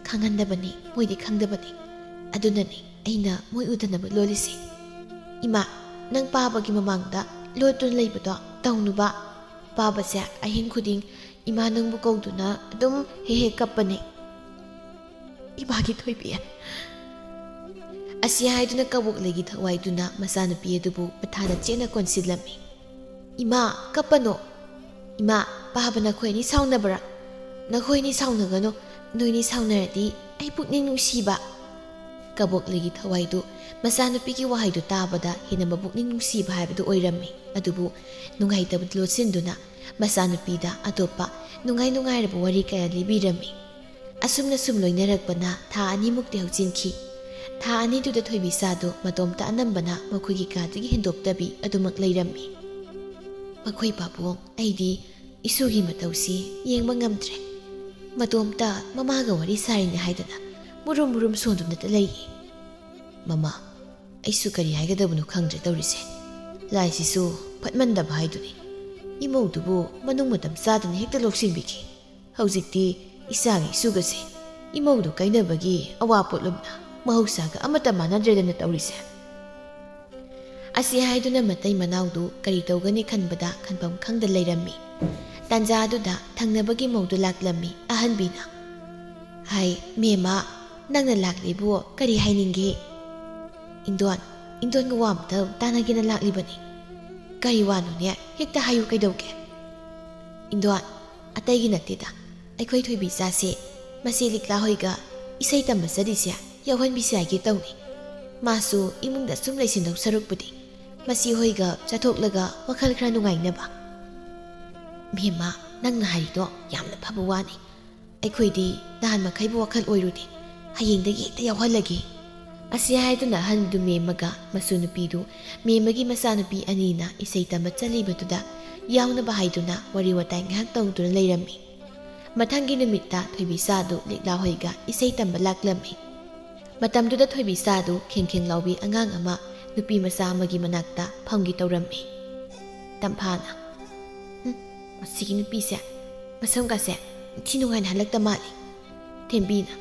ꯈꯪꯍꯟꯗꯕꯅꯤ, ꯃꯣꯏꯗꯤ ꯈꯪꯗꯕꯅꯤ꯫ ꯑꯗꯨꯅꯅꯤ ꯑꯩꯅ ꯃꯣꯏ ꯎꯗꯅꯕ ꯂꯣꯜꯂꯤꯁꯦ꯫ ꯏꯃꯥ, ꯅꯪ ꯄꯥꯕꯒꯤ ꯃꯃꯥꯡꯗ ꯂꯣꯠꯇꯨꯅ ꯂꯩꯕꯗꯣ ꯇꯧꯅꯨꯕ꯫ ꯄꯥꯕꯁꯦ ꯑꯍꯤꯡ ꯈꯨꯗꯤꯡ ꯏꯃꯥ ꯅꯪꯕꯨ ꯀꯧꯗꯨꯅ ꯑꯗꯨꯝ ꯍꯦꯛ ꯍꯦꯛ ꯀꯞꯄꯅꯦ꯫" "ꯏꯃꯥꯒꯤ ꯊꯣꯏꯕꯤ꯫" ꯑꯁꯤ ꯍꯥꯏꯗꯨꯅ ꯀꯕꯣꯛꯂꯩꯒꯤ ꯊꯋꯥꯏꯗꯨꯅ ꯃꯆꯥꯅꯨꯄꯤ ꯑꯗꯨꯕꯨ ꯃꯊꯥꯗ ꯆꯦꯠꯅ ꯀꯣꯟꯁꯤꯜꯂꯝꯃꯤ꯫ "ꯏꯃꯥ, ꯀꯞꯄꯅꯣ꯫ ꯏꯃꯥ, ꯄꯥꯕ ꯅꯈꯣꯏ ꯑꯅꯤ ꯁꯥꯎꯅꯕ꯭ꯔꯥ? ꯅꯈꯣꯏ ꯑꯅꯤ ꯁꯥꯎꯅꯒꯅꯨ꯫ ꯅꯣꯏꯅꯤ ꯁꯥꯎꯅꯔꯗꯤ ꯑꯩ ꯄꯨꯛꯅꯤꯡ ꯅꯨꯡꯁꯤꯕ꯫" ꯀꯕꯣꯛꯂꯩꯒꯤ ꯊꯋꯥꯏꯗꯨ ꯃꯆꯥꯅꯨꯄꯤꯒꯤ ꯋꯥꯍꯩꯗꯨ ꯇꯥꯕꯗ ꯍꯦꯟꯅ ꯃꯄꯨꯛꯅꯤꯡ ꯅꯨꯡꯁꯤꯕ ꯍꯥꯏꯕꯗꯨ ꯑꯣꯏꯔꯝꯃꯤ꯫ ꯑꯗꯨꯕꯨ ꯅꯨꯡꯉꯥꯏꯇꯕꯗꯨ ꯂꯣꯠꯁꯤꯟꯗꯨꯅ ꯃꯆꯥꯅꯨꯄꯤꯗ ꯑꯇꯣꯞꯄ ꯅꯨꯡꯉꯥꯏ ꯅꯨꯡꯉꯥꯏꯔꯕ ꯋꯥꯔꯤ ꯀꯌꯥ ꯂꯤꯕꯤꯔꯝꯃꯤ꯫ ꯑꯁꯨꯝꯅ ꯁꯨꯝ ꯂꯣꯏꯅꯔꯛꯄꯅ ꯊꯥ ꯑꯅꯤꯃꯨꯛꯇꯤ ꯍꯧꯖꯤꯟꯈꯤ꯫ ꯊꯥ ꯑꯅꯤꯗꯨꯗ ꯊꯣꯏꯕꯤꯆꯥꯗꯨ ꯃꯇꯣꯝꯇ ꯑꯅꯝꯕꯅ ꯃꯈꯣꯏꯒꯤ ꯀꯥꯗꯒꯤ ꯍꯦꯟꯗꯣꯛꯇꯕꯤ ꯑꯗꯨꯃꯛ ꯂꯩꯔꯝꯃꯤ꯫ "ꯃꯈꯣꯏ ꯄꯥꯕꯨꯡ, ꯑꯩꯗꯤ ꯏꯁꯨꯒꯤ ꯃꯇꯧꯁꯤ ꯌꯦꯡꯕ ꯉꯝꯗ꯭ꯔꯦ꯫ ꯃꯇꯣꯝꯇ ꯃꯃꯥꯒ ꯋꯥꯔꯤ ꯁꯥꯔꯤꯅꯦ ꯍꯥꯏꯗꯅ ꯃꯨꯔꯨꯝ ꯃꯨꯔꯨꯝ ꯁꯣꯟꯗꯨꯅꯇ ꯂꯩꯌꯦ꯫ ꯃꯃꯥ, ꯑꯩꯁꯨ ꯀꯔꯤ ꯍꯥꯏꯒꯗꯕꯅꯣ ꯈꯪꯗ꯭ꯔꯦ ꯇꯧꯔꯤꯁꯦ꯫ ꯂꯥꯏꯁꯤꯁꯨ ꯐꯠꯃꯟꯗꯕ ꯍꯥꯏꯗꯨꯅꯤ꯫ ꯏꯃꯧꯗꯨꯕꯨ ꯃꯅꯨꯡ ꯃꯇꯝ ꯆꯥꯗꯅ ꯍꯦꯛꯇ ꯂꯧꯁꯤꯟꯕꯤꯈꯤ꯫ ꯍꯧꯖꯤꯛꯇꯤ ꯏꯆꯥꯒ ꯏꯁꯨꯒꯁꯦ ꯏꯃꯧꯗꯨ ꯀꯥꯏꯅꯕꯒꯤ ꯑꯋꯥ ꯄꯣꯠꯂꯨꯝꯅ ꯃꯍꯧꯁꯥꯒ ꯑꯃꯠꯇ ꯃꯥꯟꯅꯗ꯭ꯔꯦꯗꯅ ꯇꯧꯔꯤꯁꯦ꯫" ꯑꯁꯤ ꯍꯥꯏꯗꯨꯅ ꯃꯇꯩ ꯃꯅꯥꯎꯗꯨ ꯀꯔꯤ ꯇꯧꯒꯅꯤ ꯈꯟꯕꯗ ꯈꯟꯐꯝ ꯈꯪꯗ ꯂꯩꯔꯝꯃꯤ꯫ ꯇꯥꯟꯖꯥꯗꯨꯗ ꯊꯪꯅꯕꯒꯤ ꯃꯧꯗꯨ ꯂꯥꯛꯂꯝꯃꯤ꯫ ꯑꯍꯟꯕꯤꯅ, "ꯍꯥꯏ, ꯃꯦꯝꯃ, ꯅꯪꯅ ꯂꯥꯛꯂꯤꯕꯨ ꯀꯔꯤ ꯍꯥꯏꯅꯤꯡꯒꯦ?" "ꯏꯟꯗꯣꯟ, ꯏꯟꯗꯣꯟꯒ ꯋꯥ ꯑꯝꯇ ꯇꯥꯟꯅꯒꯦꯅ ꯂꯥꯛꯂꯤꯕꯅꯤ꯫" "ꯀꯔꯤ ꯋꯥꯅꯣꯅꯦ? ꯍꯦꯛꯇ ꯍꯥꯏꯌꯨ, ꯀꯩꯗꯧꯒꯦ?" "ꯏꯟꯗꯣꯟ, ꯑꯇꯩꯒꯤ ꯅꯠꯇꯦꯗ, ꯑꯩꯈꯣꯏ ꯊꯣꯏꯕꯤꯆꯥꯁꯦ ꯃꯆꯦ ꯂꯤꯛꯂꯥ ꯍꯣꯏꯒ ꯏꯁꯩ ꯇꯝꯕ ꯆꯠꯂꯤꯁꯦ ꯌꯥꯎꯍꯟꯕꯤꯁꯤ ꯍꯥꯏꯒꯦ ꯇꯧꯅꯤ꯫ ꯃꯥꯁꯨ ꯏꯃꯨꯡꯗ ꯁꯨꯝ ꯂꯩꯁꯤꯟꯗꯧ ꯁꯔꯨꯛꯄꯨꯗꯤ ꯃꯆꯦ ꯍꯣꯏꯒ ꯆꯠꯊꯣꯛꯂꯒ ꯋꯥꯈꯜ ꯈꯔ ꯅꯨꯡꯉꯥꯏꯅꯕ꯫" "ꯃꯦꯝꯃ, ꯅꯪꯅ ꯍꯥꯏꯔꯤꯗꯣ ꯌꯥꯝꯅ ꯐꯕ ꯋꯥꯅꯤ꯫ ꯑꯩꯈꯣꯏꯗꯤ ꯅꯍꯥꯟ ꯃꯈꯩꯕꯨ ꯋꯥꯈꯜ ꯑꯣꯏꯔꯨꯗꯦ꯫ ꯍꯌꯦꯡꯗꯒꯤ ꯍꯦꯛꯇ ꯌꯥꯎꯍꯜꯂꯒꯦ꯫" ꯑꯁꯤ ꯍꯥꯏꯗꯨꯅ ꯑꯍꯟꯗꯨ ꯃꯦꯝꯃꯒ ꯃꯁꯨ ꯅꯨꯄꯤꯗꯨ ꯃꯦꯝꯃꯒꯤ ꯃꯆꯥꯅꯨꯄꯤ ꯑꯅꯤꯅ ꯏꯁꯩ ꯇꯝꯕ ꯆꯠꯂꯤꯕꯗꯨꯗ ꯌꯥꯎꯅꯕ ꯍꯥꯏꯗꯨꯅ ꯋꯥꯔꯤ ꯋꯥꯇꯥꯏ ꯉꯥꯏꯍꯥꯛ ꯇꯧꯗꯨꯅ ꯂꯩꯔꯝꯃꯤ꯫ ꯃꯊꯪꯒꯤ ꯅꯨꯃꯤꯠꯇ ꯊꯣꯏꯕꯤꯆꯥꯗꯨ ꯂꯤꯛꯂꯥ ꯍꯣꯏꯒ ꯏꯁꯩ ꯇꯝꯕ ꯂꯥꯛꯂꯝꯃꯤ꯫ ꯃꯇꯝꯗꯨꯗ ꯊꯣꯏꯕꯤꯆꯥꯗꯨ ꯈꯦꯡꯈꯦꯡ ꯂꯥꯎꯕꯤ ꯑꯉꯥꯡ ꯑꯃ ꯅꯨꯄꯤ ꯃꯆꯥ ꯑꯃꯒꯤ ꯃꯅꯥꯛꯇ ꯐꯝꯒꯦ ꯇꯧꯔꯝꯃꯤ꯫ ꯇꯝꯐꯥꯅ, "ꯍꯨꯝ, ꯃꯁꯤꯒꯤ ꯅꯨꯄꯤꯁꯦ ꯃꯁꯝꯒꯁꯦ ꯏꯟꯊꯤ ꯅꯨꯡꯉꯥꯏꯅ ꯍꯜꯂꯛꯇ ꯃꯥꯜꯂꯤ꯫" ꯊꯦꯝꯕꯤꯅ,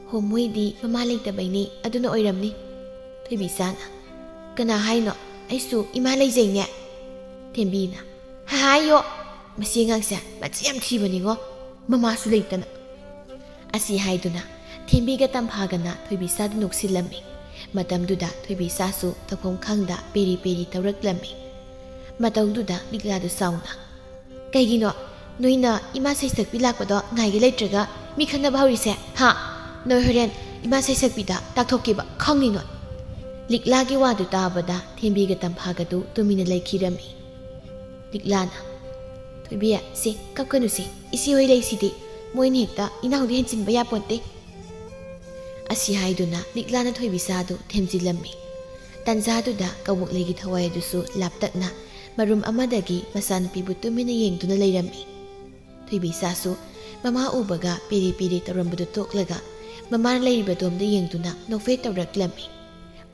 "ꯍꯣ, ꯃꯣꯏꯗꯤ ꯃꯃꯥ ꯂꯩꯇꯕꯩꯅꯦ, ꯑꯗꯨꯅ ꯑꯣꯏꯔꯝꯅꯤ꯫" ꯊꯣꯏꯕꯤꯆꯥꯅ, "ꯀꯅꯥ ꯍꯥꯏꯅꯣ? ꯑꯩꯁꯨ ꯏꯃꯥ ꯂꯩꯖꯩꯅꯦ꯫" ꯊꯦꯝꯕꯤꯅ, "ꯍꯥꯏꯌꯣ, ꯃꯁꯤ ꯑꯉꯥꯡꯁꯦ ꯃꯆꯤꯟ ꯌꯥꯝ ꯊꯤꯕꯅꯤꯉꯣ, ꯃꯃꯥꯁꯨ ꯂꯩꯇꯅ꯫" ꯑꯁꯤ ꯍꯥꯏꯗꯨꯅ ꯊꯦꯝꯕꯤꯒ ꯇꯝꯐꯥꯒꯅ ꯊꯣꯏꯕꯤꯆꯥꯗꯨ ꯅꯣꯛꯁꯤꯜꯂꯝꯃꯤ꯫ ꯃꯇꯝꯗꯨꯗ ꯊꯣꯏꯕꯤꯆꯥꯁꯨ ꯇꯧꯐꯝ ꯈꯪꯗ ꯄꯦꯔꯤ ꯄꯦꯔꯤ ꯇꯧꯔꯛꯂꯝꯃꯤ꯫ ꯃꯇꯧꯗꯨꯗ ꯂꯤꯛꯂꯥꯗꯨ ꯆꯥꯎꯅ, "ꯀꯩꯒꯤꯅꯣ ꯅꯣꯏꯅ ꯏꯃꯥ ꯁꯩꯁꯛꯄꯤ ꯂꯥꯛꯄꯗꯣ ꯉꯥꯏꯒꯦ ꯂꯩꯇ꯭ꯔꯒ ꯃꯤ ꯈꯠꯅꯕ ꯍꯧꯔꯤꯁꯦ, ꯍꯥ? ꯅꯣꯏ ꯍꯣꯔꯦꯟ ꯏꯃꯥ ꯁꯩꯁꯛꯄꯤꯗ ꯇꯥꯛꯊꯣꯛꯀꯦꯕ, ꯈꯪꯅꯤ ꯅꯣꯏ꯫ ꯂꯤꯛꯂꯥꯒꯤ ꯋꯥꯗꯨ ꯇꯥꯕꯗ ꯊꯦꯝꯕꯤꯒ ꯇꯝꯐꯥꯒꯗꯨ ꯇꯨꯃꯤꯟꯅ ꯂꯩꯈꯤꯔꯝꯃꯤ꯫ ꯂꯤꯛꯂꯥꯅ, "ꯊꯣꯏꯕꯤ, ꯁꯦ ꯀꯞꯀꯅꯨꯁꯦ, ꯏꯆꯦ ꯍꯣꯏ ꯂꯩꯁꯤꯗꯤ, ꯃꯣꯏꯅ ꯍꯦꯛꯇ ꯏꯅꯥꯎꯗ ꯍꯦꯟꯖꯤꯟꯕ ꯌꯥꯄꯣꯟꯇꯦ"꯫ ꯑꯁꯤ ꯍꯥꯏꯗꯨꯅ ꯂꯤꯛꯂꯥꯅ ꯊꯣꯏꯕꯤꯆꯥꯗꯨ ꯊꯦꯝꯖꯤꯜꯂꯝꯃꯤ꯫ ꯇꯟꯖꯥꯗꯨꯗ ꯀꯕꯣꯛꯂꯩꯒꯤ ꯊꯋꯥꯏ ꯑꯗꯨꯁꯨ ꯂꯥꯞꯇꯛꯅ ꯃꯔꯨꯝ ꯑꯃꯗꯒꯤ ꯃꯆꯥꯅꯨꯄꯤꯕꯨ ꯇꯨꯃꯤꯟꯅ ꯌꯦꯡꯗꯨꯅ ꯂꯩꯔꯝꯃꯤ꯫ ꯊꯣꯏꯕꯤꯆꯥꯁꯨ ꯃꯃꯥ ꯎꯕꯒ ꯄꯦꯔꯦ ꯄꯦꯔꯦ ꯇꯧꯔꯝꯕꯗꯨ ꯇꯣꯛꯂꯒ ꯃꯃꯥꯅ ꯂꯩꯔꯤꯕꯗꯣꯝꯗ ꯌꯦꯡꯗꯨꯅ ꯅꯣꯛꯐꯦꯠ ꯇꯧꯔꯛꯂꯝꯃꯤ꯫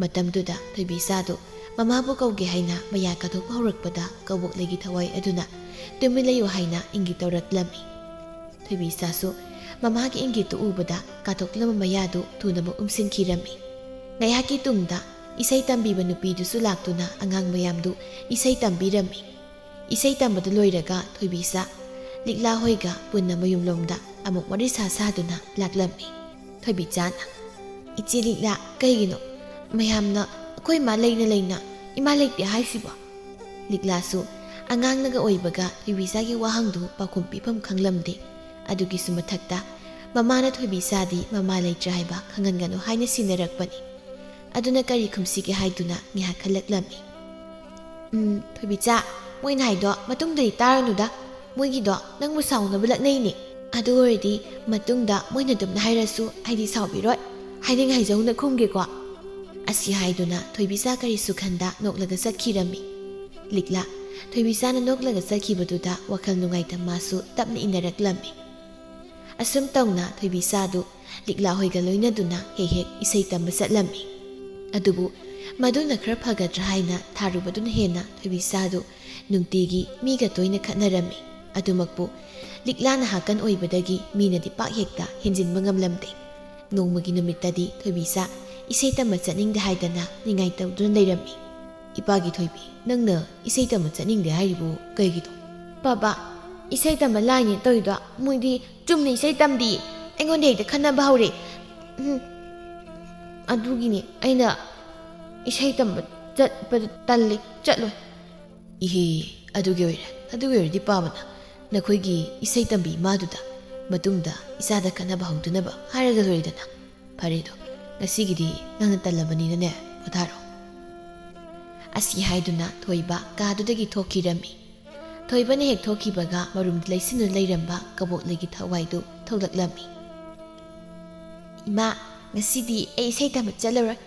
ꯃꯇꯝꯗꯨꯗ ꯊꯣꯏꯕꯤꯆꯥꯗꯨ ꯃꯃꯥꯕꯨ ꯀꯧꯒꯦ ꯍꯥꯏꯅ ꯃꯌꯥ ꯀꯥꯊꯣꯛꯄ ꯍꯧꯔꯛꯄꯗ ꯀꯕꯣꯛꯂꯩꯒꯤ ꯊꯋꯥꯏ ꯑꯗꯨꯅ "ꯇꯨꯃꯤꯟ ꯂꯩꯌꯨ" ꯍꯥꯏꯅ ꯏꯪꯒꯤꯠ ꯇꯧꯔꯛꯂꯝꯃꯤ꯫ ꯊꯣꯏꯕꯤꯆꯥꯁꯨ ꯃꯃꯥꯒꯤ ꯏꯪꯒꯤꯠꯇꯨ ꯎꯕꯗ ꯀꯥꯊꯣꯛꯂꯝꯕ ꯃꯌꯥꯗꯨ ꯊꯨꯅꯃꯛ ꯎꯝꯁꯤꯟꯈꯤꯔꯝꯃꯤ꯫ ꯉꯥꯏꯍꯥꯛꯀꯤ ꯇꯨꯡꯗ ꯏꯁꯩ ꯇꯝꯕꯤꯕ ꯅꯨꯄꯤꯗꯨꯁꯨ ꯂꯥꯛꯇꯨꯅ ꯑꯉꯥꯡ ꯃꯌꯥꯝꯗꯨ ꯏꯁꯩ ꯇꯝꯕꯤꯔꯝꯃꯤ꯫ ꯏꯁꯩ ꯇꯝꯕꯗꯨ ꯂꯣꯏꯔꯒ ꯊꯣꯏꯕꯤꯆꯥ ꯂꯤꯛꯂꯥ ꯍꯣꯏꯒ ꯄꯨꯟꯅ ꯃꯌꯨꯝꯂꯣꯝꯗ ꯑꯃꯨꯛ ꯋꯥꯔꯤ ꯁꯥ ꯁꯥꯗꯨꯅ ꯂꯥꯛꯂꯝꯃꯤ꯫ ꯊꯣꯏꯕꯤꯆꯥꯅ, "ꯏꯆꯦ ꯂꯤꯛꯂꯥ, ꯀꯩꯒꯤꯅꯣ ꯃꯌꯥꯝꯅ ꯑꯩꯈꯣꯏ ꯏꯃꯥ ꯂꯩꯅ ꯂꯩꯅ ꯏꯃꯥ ꯂꯩꯇꯦ ꯍꯥꯏꯁꯤꯕꯣ?" ꯂꯤꯛꯂꯥꯁꯨ ꯑꯉꯥꯡꯅꯒ ꯑꯣꯏꯕꯒ ꯊꯣꯏꯕꯤꯆꯥꯒꯤ ꯋꯥꯍꯪꯗꯨ ꯄꯥꯎꯈꯨꯝ ꯄꯤꯐꯝ ꯈꯪꯂꯝꯗꯦ꯫ ꯑꯗꯨꯒꯤꯁꯨ ꯃꯊꯛꯇ ꯃꯃꯥꯅ ꯊꯣꯏꯕꯤꯆꯥꯗꯤ ꯃꯃꯥ ꯂꯩꯇ꯭ꯔꯦ ꯍꯥꯏꯕ ꯈꯪꯍꯟꯒꯅꯨ ꯍꯥꯏꯅ ꯁꯤꯟꯅꯔꯛꯄꯅꯤ꯫ ꯑꯗꯨꯅ ꯀꯔꯤ ꯈꯨꯝꯁꯤꯒꯦ ꯍꯥꯏꯗꯨꯅ ꯉꯥꯏꯍꯥꯛ ꯈꯜꯂꯛꯂꯝꯃꯤ꯫ "ꯎꯝ, ꯊꯣꯏꯕꯤꯆꯥ, ꯃꯣꯏꯅ ꯍꯥꯏꯗꯣ ꯃꯇꯨꯡꯗꯗꯤ ꯇꯥꯔꯅꯨꯗ꯫ ꯃꯣꯏꯒꯤꯗꯣ ꯅꯪꯕꯨ ꯁꯥꯎꯅꯕ ꯂꯛꯅꯩꯅꯦ꯫ ꯑꯗꯨ ꯑꯣꯏꯔꯗꯤ ꯃꯇꯨꯡꯗ ꯃꯣꯏꯅ ꯑꯗꯨꯝꯅ ꯍꯥꯏꯔꯁꯨ ꯑꯩꯗꯤ ꯁꯥꯎꯕꯤꯔꯣꯏ꯫ ꯍꯥꯏꯅꯤꯡ ꯍꯥꯏꯖꯧꯅ ꯈꯨꯝꯒꯦꯀꯣ"꯫ ꯑꯁꯤ ꯍꯥꯏꯗꯨꯅ ꯊꯣꯏꯕꯤꯆꯥ ꯀꯔꯤꯁꯨ ꯈꯟꯗ ꯅꯣꯛꯂꯒ ꯆꯠꯈꯤꯔꯝꯃꯤ꯫ ꯂꯤꯛꯂꯥ ꯊꯣꯏꯕꯤꯆꯥꯅ ꯅꯣꯛꯂꯒ ꯆꯠꯈꯤꯕꯗꯨꯗ ꯋꯥꯈꯜ ꯅꯨꯡꯉꯥꯏꯇ ꯃꯥꯁꯨ ꯇꯞꯅ ꯏꯟꯅꯔꯛꯂꯝꯃꯤ꯫ ꯑꯁꯨꯝ ꯇꯧꯅ ꯊꯣꯏꯕꯤꯆꯥꯗꯨ ꯂꯤꯛꯂꯥ ꯍꯣꯏꯒ ꯂꯣꯏꯅꯗꯨꯅ ꯍꯦꯛ ꯍꯦꯛ ꯏꯁꯩ ꯇꯝꯕ ꯆꯠꯂꯝꯃꯤ꯫ ꯑꯗꯨꯕꯨ ꯃꯗꯨꯅ ꯈꯔ ꯐꯒꯗ꯭ꯔꯥ ꯍꯥꯏꯅ ꯊꯥꯔꯨꯕꯗꯨꯅ ꯍꯦꯟꯅ ꯊꯣꯏꯕꯤꯆꯥꯗꯨ ꯅꯨꯡꯇꯤꯒꯤ ꯃꯤꯒ ꯇꯣꯏꯅ ꯈꯠꯅꯔꯝꯃꯤ꯫ ꯑꯗꯨꯃꯛꯄꯨ ꯂꯤꯛꯂꯥꯅ ꯍꯥꯀꯟ ꯑꯣꯏꯕꯗꯒꯤ ꯃꯤꯅꯗꯤ ꯄꯥꯛ ꯍꯦꯛꯇ ꯍꯦꯟꯖꯤꯟꯕ ꯉꯝꯂꯝꯗꯦ꯫ ꯅꯣꯡꯃꯒꯤ ꯅꯨꯃꯤꯠꯇꯗꯤ ꯊꯣꯏꯕꯤꯆꯥ ꯏꯁꯩ ꯇꯝꯕ ꯆꯠꯅꯤꯡꯗꯦ ꯍꯥꯏꯗꯅ ꯅꯤꯡꯉꯥꯏ ꯇꯧꯗꯨꯅ ꯂꯩꯔꯝꯃꯤ꯫ "ꯏꯄꯥꯒꯤ ꯊꯣꯏꯕꯤ, ꯅꯪꯅ ꯏꯁꯩ ꯇꯝꯕ ꯆꯠꯅꯤꯡꯗꯦ ꯍꯥꯏꯔꯤꯕꯨ ꯀꯩꯒꯤꯅꯣ?" "ꯄꯥꯕꯥ, ꯏꯁꯩ ꯇꯝꯕ ꯂꯥꯏꯅꯦ ꯇꯧꯔꯤꯗꯣ, ꯃꯣꯏꯗꯤ ꯆꯨꯝꯅ ꯏꯁꯩ ꯇꯝꯗꯤ, ꯑꯩꯉꯣꯟꯗ ꯍꯦꯛꯇ ꯈꯠꯅꯕ ꯍꯧꯔꯦ꯫ ꯎꯝ, ꯑꯗꯨꯒꯤꯅꯦ ꯑꯩꯅ ꯏꯁꯩ ꯇꯝꯕ ꯆꯠꯄꯗ ꯇꯜꯂꯦ, ꯆꯠꯂꯣꯏ"꯫ "ꯏꯍꯦ, ꯑꯗꯨꯒꯤ ꯑꯣꯏꯔꯦ꯫ ꯑꯗꯨꯒꯤ ꯑꯣꯏꯔꯗꯤ ꯄꯥꯕꯅ ꯅꯈꯣꯏꯒꯤ ꯏꯁꯩ ꯇꯝꯕꯤ ꯏꯃꯥꯗꯨꯗ ꯃꯇꯨꯡꯗ ꯏꯆꯥꯗ ꯈꯠꯅꯕ ꯍꯧꯗꯅꯕ ꯍꯥꯏꯔꯒ ꯂꯣꯏꯔꯦꯗꯅ"꯫ "ꯐꯔꯦꯗꯣ, ꯉꯁꯤꯒꯤꯗꯤ ꯅꯪꯅ ꯇꯜꯂꯕꯅꯤꯅꯅꯦ, ꯄꯣꯊꯥꯔꯣ"꯫ ꯑꯁꯤ ꯍꯥꯏꯗꯨꯅ ꯊꯣꯏꯕ ꯀꯥꯗꯨꯗꯒꯤ ꯊꯣꯛꯈꯤꯔꯝꯃꯤ꯫ ꯊꯣꯏꯕꯅ ꯍꯦꯛ ꯊꯣꯛꯈꯤꯕꯒ ꯃꯔꯨꯝꯗ ꯂꯩꯁꯤꯟꯗꯨꯅ ꯂꯩꯔꯝꯕ ꯀꯕꯣꯛꯂꯩꯒꯤ ꯊꯋꯥꯏꯗꯨ ꯊꯣꯛꯂꯛꯂꯝꯃꯤ꯫ "ꯏꯃꯥ, ꯉꯁꯤꯗꯤ ꯑꯩ ꯏꯁꯩ ꯇꯝꯕ ꯆꯠꯂꯔꯣꯏ,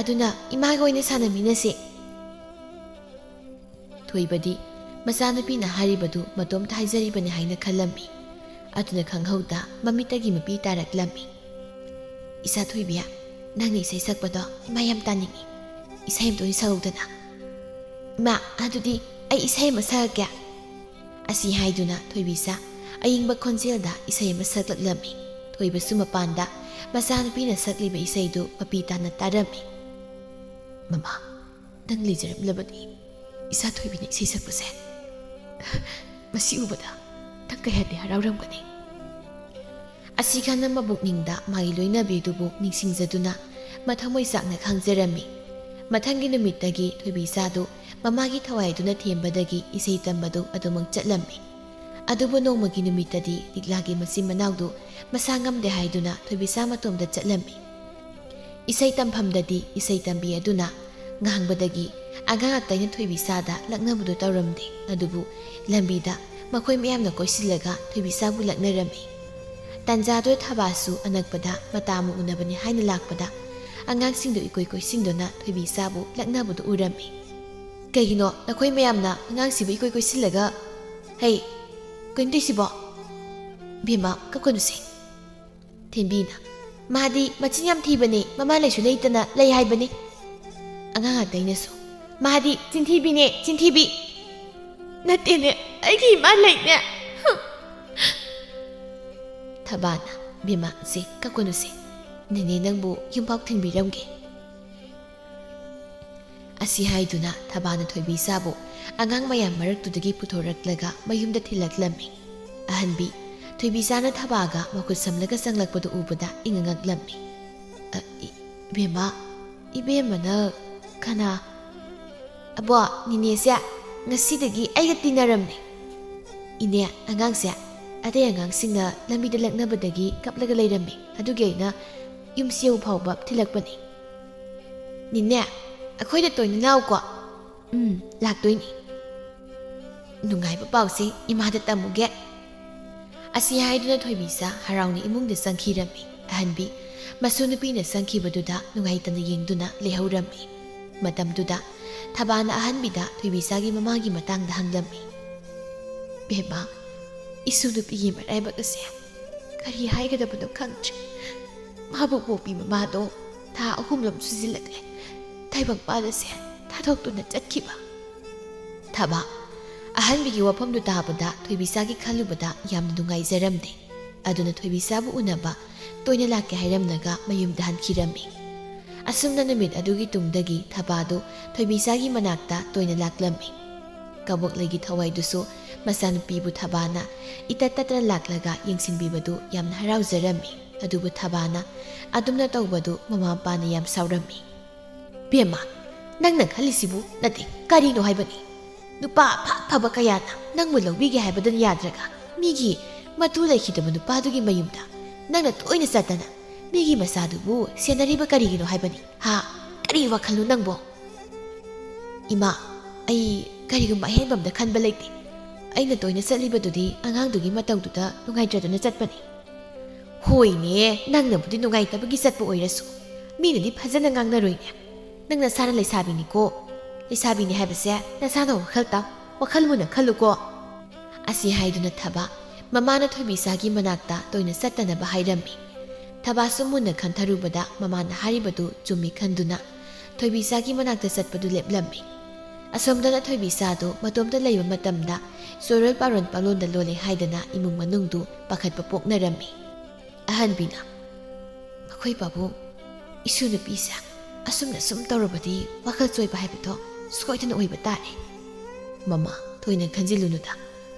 ꯑꯗꯨꯅ ꯏꯃꯥꯒ ꯑꯣꯏꯅ ꯁꯥꯟꯅꯃꯤꯟꯅꯁꯤ"꯫ ꯊꯣꯏꯕꯗꯤ ꯃꯆꯥꯅꯨꯄꯤꯅ ꯍꯥꯏꯔꯤꯕꯗꯨ ꯃꯇꯣꯝꯇ ꯍꯥꯏꯖꯔꯤꯕꯅꯤ ꯍꯥꯏꯅ ꯈꯜꯂꯝꯃꯤ꯫ ꯑꯗꯨꯅ ꯈꯪꯍꯧꯗ ꯃꯃꯤꯠꯇꯒꯤ ꯃꯄꯤ ꯇꯥꯔꯛꯂꯝꯃꯤ꯫ "ꯏꯆꯥ ꯊꯣꯏꯕꯤ, ꯅꯪꯅ ꯏꯁꯩ ꯁꯛꯄꯗꯣ ꯏꯃꯥ ꯌꯥꯝ ꯇꯥꯅꯤꯡꯏ꯫ ꯏꯁꯩ ꯑꯃꯇ ꯑꯣꯏꯅ ꯁꯛꯍꯧꯗꯅ"꯫ "ꯏꯃꯥ, ꯑꯗꯨꯗꯤ ꯑꯩ ꯏꯁꯩ ꯑꯃ ꯁꯛꯑꯒꯦ"꯫ ꯑꯁꯤ ꯍꯥꯏꯗꯨꯅ ꯊꯣꯏꯕꯤꯆꯥ ꯑꯌꯤꯡꯕ ꯈꯣꯟꯖꯦꯜꯗ ꯏꯁꯩ ꯑꯃ ꯁꯛꯂꯛꯂꯝꯃꯤ꯫ ꯊꯣꯏꯕꯁꯨ ꯃꯄꯥꯟꯗ ꯃꯆꯥꯅꯨꯄꯤꯅ ꯁꯛꯂꯤꯕ ꯏꯁꯩꯗꯨ ꯃꯄꯤ ꯇꯥꯅ ꯇꯥꯔꯝꯃꯤ꯫ "ꯃꯃꯥ, ꯅꯪ ꯂꯩꯖꯔꯝꯂꯕꯗꯤ ꯏꯆꯥ ꯊꯣꯏꯕꯤꯅ ꯏꯁꯩ ꯁꯛꯄꯁꯦ꯫ ꯃꯁꯤ ꯎꯕꯗ ꯅꯪ ꯀꯌꯥꯗꯤ ꯍꯔꯥꯎꯔꯝꯒꯅꯤ"꯫ ꯑꯁꯤ ꯈꯟꯅ ꯃꯕꯨꯛꯅꯤꯡꯗ ꯃꯥꯒꯤ ꯂꯣꯏꯅꯕꯤꯗꯨꯕꯨ ꯅꯤꯡꯁꯤꯡꯖꯗꯨꯅ ꯃꯊꯃꯣꯏ ꯆꯥꯛꯅ ꯈꯥꯡꯖꯔꯝꯃꯤ꯫ ꯃꯊꯪꯒꯤ ꯅꯨꯃꯤꯠꯇꯒꯤ ꯊꯣꯏꯕꯤꯆꯥꯗꯨ ꯃꯃꯥꯒꯤ ꯊꯋꯥꯏꯗꯨꯅ ꯊꯦꯝꯕꯗꯒꯤ ꯏꯁꯩ ꯇꯝꯕꯗꯨ ꯑꯗꯨꯃꯛ ꯆꯠꯂꯝꯃꯤ꯫ ꯑꯗꯨꯕꯨ ꯅꯣꯡꯃꯒꯤ ꯅꯨꯃꯤꯠꯇꯗꯤ ꯂꯤꯛꯂꯥꯒꯤ ꯃꯆꯤꯟ ꯃꯅꯥꯎꯗꯨ ꯃꯁꯥ ꯉꯝꯗꯦ ꯍꯥꯏꯗꯨꯅ ꯊꯣꯏꯕꯤꯆꯥ ꯃꯇꯣꯝꯗ ꯆꯠꯂꯝꯃꯤ꯫ ꯏꯁꯩ ꯇꯝꯐꯝꯗꯗꯤ ꯏꯁꯩ ꯇꯝꯕꯤ ꯑꯗꯨꯅ ꯉꯥꯡꯕꯗꯒꯤ ꯑꯉꯥꯡ ꯑꯇꯩꯅ ꯊꯣꯏꯕꯤꯆꯥꯗ ꯂꯛꯅꯕꯗꯨ ꯇꯧꯔꯝꯗꯦ꯫ ꯑꯗꯨꯕꯨ ꯂꯝꯕꯤꯗ ꯃꯈꯣꯏ ꯃꯌꯥꯝꯅ ꯀꯣꯏꯁꯤꯜꯂꯒ ꯊꯣꯏꯕꯤꯆꯥꯕꯨ ꯂꯛꯅꯔꯝꯃꯤ꯫ ꯇꯥꯟꯖꯥꯗꯨꯗ ꯊꯕꯥꯁꯨ ꯑꯅꯛꯄꯗ ꯃꯇꯥ ꯑꯃ ꯎꯅꯕꯅꯤ ꯍꯥꯏꯅ ꯂꯥꯛꯄꯗ ꯑꯉꯥꯡꯁꯤꯡꯗꯨ ꯏꯀꯣꯏ ꯀꯣꯏꯁꯤꯟꯗꯨꯅ ꯊꯣꯏꯕꯤꯆꯥꯕꯨ ꯂꯛꯅꯕꯗꯨ ꯎꯔꯝꯃꯤ꯫ "ꯀꯩꯒꯤꯅꯣ ꯅꯈꯣꯏ ꯃꯌꯥꯝꯅ ꯑꯉꯥꯡꯁꯤꯕꯨ ꯏꯀꯣꯏ ꯀꯣꯏꯁꯤꯜꯂꯒ? ꯍꯩ, ꯀꯩꯅꯣ ꯇꯧꯏꯁꯤꯕꯣ?" "ꯕꯦꯝꯃ, ꯀꯞꯀꯅꯨꯁꯦ"꯫ ꯊꯦꯝꯕꯤꯅ, "ꯃꯥꯗꯤ ꯃꯆꯤꯟ ꯌꯥꯝ ꯊꯤꯕꯅꯦ, ꯃꯃꯥ ꯂꯩꯁꯨ ꯂꯩꯇꯅ ꯂꯩ ꯍꯥꯏꯕꯅꯤ"꯫ ꯑꯉꯥꯡ ꯑꯇꯩꯅꯁꯨ, "ꯃꯥꯗꯤ ꯆꯤꯟꯊꯤꯕꯤꯅꯦ, ꯆꯤꯟꯊꯤꯕꯤ"꯫ "ꯅꯠꯇꯦꯅꯦ, ꯑꯩꯒꯤ ꯏꯃꯥ ꯂꯩꯅꯦ"꯫ ꯊꯕꯥꯅ, "ꯕꯦꯝꯃ, ꯁꯦ, ꯀꯞꯀꯅꯨꯁꯦ꯫ ꯅꯦꯅꯦ ꯅꯪꯕꯨ ꯌꯨꯝꯐꯥꯎ ꯊꯤꯟꯕꯤꯔꯝꯒꯦ"꯫ ꯑꯁꯤ ꯍꯥꯏꯗꯨꯅ ꯊꯕꯥꯅ ꯊꯣꯏꯕꯤꯆꯥꯕꯨ ꯑꯉꯥꯡ ꯃꯌꯥꯝ ꯃꯔꯛꯇꯨꯗꯒꯤ ꯄꯨꯊꯣꯔꯛꯂꯒ ꯃꯌꯨꯝꯗ ꯊꯤꯜꯂꯛꯂꯝꯃꯤ꯫ ꯑꯍꯟꯕꯤ ꯊꯣꯏꯕꯤꯆꯥꯅ ꯊꯕꯥꯒ ꯃꯈꯨꯠ ꯁꯝꯂꯒ ꯆꯪꯂꯛꯄꯗꯨ ꯎꯕꯗ ꯏꯉꯛ ꯉꯛꯂꯝꯃꯤ꯫ "ꯑ, ꯏ-, ꯏꯕꯦꯝꯃ, ꯏꯕꯦꯝꯃꯅ ꯀꯅꯥ?" "ꯑꯕꯣ, ꯅꯦꯅꯦꯁꯦ ꯉꯁꯤꯗꯒꯤ ꯑꯩꯒ ꯇꯤꯟꯅꯔꯝꯅꯦ"꯫ "ꯏꯅꯦ, ꯑꯉꯥꯡꯁꯦ ꯑꯇꯩ ꯑꯉꯥꯡꯁꯤꯡꯅ ꯂꯝꯕꯤꯗ ꯂꯛꯅꯕꯗꯒꯤ ꯀꯞꯂꯒ ꯂꯩꯔꯝꯃꯤ, ꯑꯗꯨꯒꯤ ꯑꯩꯅ"꯫ ꯌꯨꯝꯁꯤ ꯌꯧ ꯐꯥꯎꯕ ꯊꯤꯜꯂꯛꯄꯅꯤ꯫ "ꯅꯤꯅꯦ, ꯑꯩꯈꯣꯏꯗ ꯇꯣꯏꯅ ꯂꯥꯛꯎꯀꯣ꯫" "ꯎꯝ, ꯂꯥꯛꯇꯣꯏꯅꯤ꯫" "ꯅꯨꯡꯉꯥꯏꯕ ꯄꯥꯎꯁꯦ ꯏꯃꯥꯗ ꯇꯝꯃꯨꯒꯦ꯫" ꯑꯁꯤ ꯍꯥꯏꯗꯨꯅ ꯊꯣꯏꯕꯤꯁꯥ ꯍꯔꯥꯎꯅ ꯏꯃꯨꯡꯗ ꯆꯪꯈꯤꯔꯝꯃꯤ꯫ ꯑꯍꯟꯕꯤ ꯃꯁꯨ ꯅꯨꯄꯤꯅ ꯆꯪꯈꯤꯕꯗꯨꯗ ꯅꯨꯡꯉꯥꯏꯇꯅ ꯌꯦꯡꯗꯨꯅ ꯂꯩꯍꯧꯔꯝꯃꯤ꯫ ꯃꯇꯝꯗꯨꯗ ꯊꯕꯥꯅ ꯑꯍꯟꯕꯤꯗ ꯊꯣꯏꯕꯤꯁꯥꯒꯤ ꯃꯃꯥꯒꯤ ꯃꯇꯥꯡꯗ ꯍꯪꯂꯝꯃꯤ꯫ "ꯕꯦꯝꯃ, ꯏꯁꯨ ꯅꯨꯄꯤꯒꯤ ꯃꯔꯥꯏꯕꯛ ꯑꯁꯦ ꯀꯔꯤ ꯍꯥꯏꯒꯗꯕꯅꯣ ꯈꯪꯗ꯭ꯔꯦ꯫ ꯃꯥꯕꯨ ꯄꯣꯛꯄꯤ ꯃꯃꯥꯗꯣ ꯊꯥ ꯑꯍꯨꯝꯂꯣꯝ ꯁꯨꯖꯤꯜꯂꯛꯂꯦ ꯇꯥꯏꯕꯪꯄꯥꯟ ꯑꯁꯦ ꯊꯥꯗꯣꯛꯇꯨꯅ ꯆꯠꯈꯤꯕ꯫" ꯊꯕꯥ ꯑꯍꯟꯕꯤꯒꯤ ꯋꯥꯐꯝꯗꯨ ꯇꯥꯕꯗ ꯊꯣꯏꯕꯤꯁꯥꯒꯤ ꯈꯜꯂꯨꯕꯗ ꯌꯥꯝꯅ ꯅꯨꯡꯉꯥꯏꯖꯔꯝꯗꯦ꯫ ꯑꯗꯨꯅ ꯊꯣꯏꯕꯤꯁꯥꯕꯨ ꯎꯅꯕ ꯇꯣꯏꯅ ꯂꯥꯛꯀꯦ ꯍꯥꯏꯔꯝꯂꯒ ꯃꯌꯨꯝꯗ ꯍꯟꯈꯤꯔꯝꯃꯤ꯫ ꯑꯁꯨꯝꯅ ꯅꯨꯃꯤꯠ ꯑꯗꯨꯒꯤ ꯇꯨꯡꯗꯒꯤ ꯊꯕꯥꯗꯨ ꯊꯣꯏꯕꯤꯁꯥꯒꯤ ꯃꯅꯥꯛꯇ ꯇꯣꯏꯅ ꯂꯥꯛꯂꯝꯃꯤ꯫ ꯀꯕꯣꯛꯂꯩꯒꯤ ꯊꯋꯥꯏꯗꯨꯁꯨ ꯃꯆꯥꯅꯨꯄꯤꯕꯨ ꯊꯕꯥꯅ ꯏꯇꯠ ꯇꯠꯇꯅ ꯂꯥꯛꯂꯒ ꯌꯦꯡꯁꯤꯟꯕꯤꯕꯗꯨ ꯌꯥꯝꯅ ꯍꯔꯥꯎꯖꯔꯝꯃꯤ꯫ ꯑꯗꯨꯕꯨ ꯊꯕꯥꯅ ꯑꯗꯨꯝꯅ ꯇꯧꯕꯗꯨ ꯃꯃꯥ ꯃꯄꯥꯅ ꯌꯥꯝ ꯁꯥꯎꯔꯝꯃꯤ꯫ "ꯕꯦꯝꯃ, ꯅꯪꯅ ꯈꯜꯂꯤꯁꯤꯕꯨ ꯅꯠꯇꯦ, ꯀꯔꯤꯅꯣ ꯍꯥꯏꯕꯅꯤ? ꯅꯨꯄꯥ ꯑꯐ ꯑꯐꯕ ꯀꯌꯥꯅ ꯅꯪꯕꯨ ꯂꯧꯕꯤꯒꯦ ꯍꯥꯏꯕꯗꯅ ꯌꯥꯗ꯭ꯔꯒ, ꯃꯤꯒꯤ ꯃꯇꯨ ꯂꯩꯈꯤꯗꯕ ꯅꯨꯄꯥꯗꯨꯒꯤ ꯃꯌꯨꯝꯗ ꯅꯪꯅ ꯇꯣꯏꯅ ꯆꯠꯇꯅ ꯃꯤꯒꯤ ꯃꯆꯥꯗꯨꯕꯨ ꯁꯦꯟꯅꯔꯤꯕ ꯀꯔꯤꯒꯤꯅꯣ ꯍꯥꯏꯕꯅꯤ? ꯍꯥ? ꯀꯔꯤ ꯋꯥꯈꯜꯅꯣ ꯅꯪꯕꯣ?" "ꯏꯃꯥ, ꯑꯩ ꯀꯔꯤꯒꯨꯝꯕ ꯑꯍꯦꯟꯕ ꯑꯝꯇ ꯈꯟꯕ ꯂꯩꯇꯦ꯫ ꯑꯩꯅ ꯇꯣꯏꯅ ꯆꯠꯂꯤꯕꯗꯨꯗꯤ ꯑꯉꯥꯡꯗꯨꯒꯤ ꯃꯇꯧꯗꯨꯗ ꯅꯨꯡꯉꯥꯏꯇ꯭ꯔꯗꯨꯅ ꯆꯠꯄꯅꯤ꯫" "ꯍꯣꯏꯅꯦ, ꯅꯪꯅꯕꯨꯗꯤ ꯅꯨꯡꯉꯥꯏꯇꯕꯒꯤ ꯆꯠꯄ ꯑꯣꯏꯔꯁꯨ, ꯃꯤꯅꯗꯤ ꯐꯖꯅ ꯉꯥꯡꯅꯔꯣꯏꯅꯦ꯫ ꯅꯪ ꯅꯁꯥꯅ ꯂꯩꯁꯥꯕꯤꯅꯤꯀꯣ꯫ ꯂꯩꯁꯥꯕꯤꯅꯤ ꯍꯥꯏꯕꯁꯦ ꯅꯁꯥꯅ ꯋꯥꯈꯜ ꯇꯥꯎ, ꯋꯥꯈꯜ ꯃꯨꯟꯅ ꯈꯜꯂꯨꯀꯣ꯫" ꯑꯁꯤ ꯍꯥꯏꯗꯨꯅ ꯊꯕꯥ ꯃꯃꯥꯅ ꯊꯣꯏꯕꯤꯁꯥꯒꯤ ꯃꯅꯥꯛꯇ ꯇꯣꯏꯅ ꯆꯠꯇꯅꯕ ꯍꯥꯏꯔꯝꯃꯤ꯫ ꯊꯕꯥꯁꯨ ꯃꯨꯟꯅ ꯈꯟꯊꯔꯨꯕꯗ ꯃꯃꯥꯅ ꯍꯥꯏꯔꯤꯕꯗꯨ ꯆꯨꯝꯃꯤ ꯈꯟꯗꯨꯅ ꯊꯣꯏꯕꯤꯁꯥꯒꯤ ꯃꯅꯥꯛꯇ ꯆꯠꯄꯗꯨ ꯂꯦꯞꯂꯝꯃꯤ꯫ ꯑꯁꯣꯝꯗꯅ ꯊꯣꯏꯕꯤꯁꯥꯗꯨ ꯃꯇꯣꯝꯇ ꯂꯩꯕ ꯃꯇꯝꯗ ꯆꯣꯔꯣꯜ ꯄꯥꯔꯣꯜ ꯄꯥꯂꯣꯟꯗ ꯂꯣꯜꯂꯦ ꯍꯥꯏꯗꯅ ꯏꯃꯨꯡ ꯃꯅꯨꯡꯗꯨ ꯄꯥꯈꯠꯄ ꯄꯣꯛꯅꯔꯝꯃꯤ꯫ ꯑꯍꯟꯕꯤꯅ, "ꯃꯈꯣꯏ ꯄꯥꯕꯨꯡ, ꯏꯁꯨ ꯅꯨꯄꯤꯁꯦ ꯑꯁꯨꯝꯅ ꯁꯨꯝ ꯇꯧꯔꯕꯗꯤ ꯋꯥꯈꯜ ꯆꯣꯏꯕ ꯍꯥꯏꯕꯗꯣ ꯁꯣꯏꯗꯅ ꯑꯣꯏꯕ ꯇꯥꯔꯦ꯫" "ꯃꯃꯥ, ꯊꯣꯏꯅ ꯈꯟꯖꯤꯜꯂꯨꯅꯨꯗ,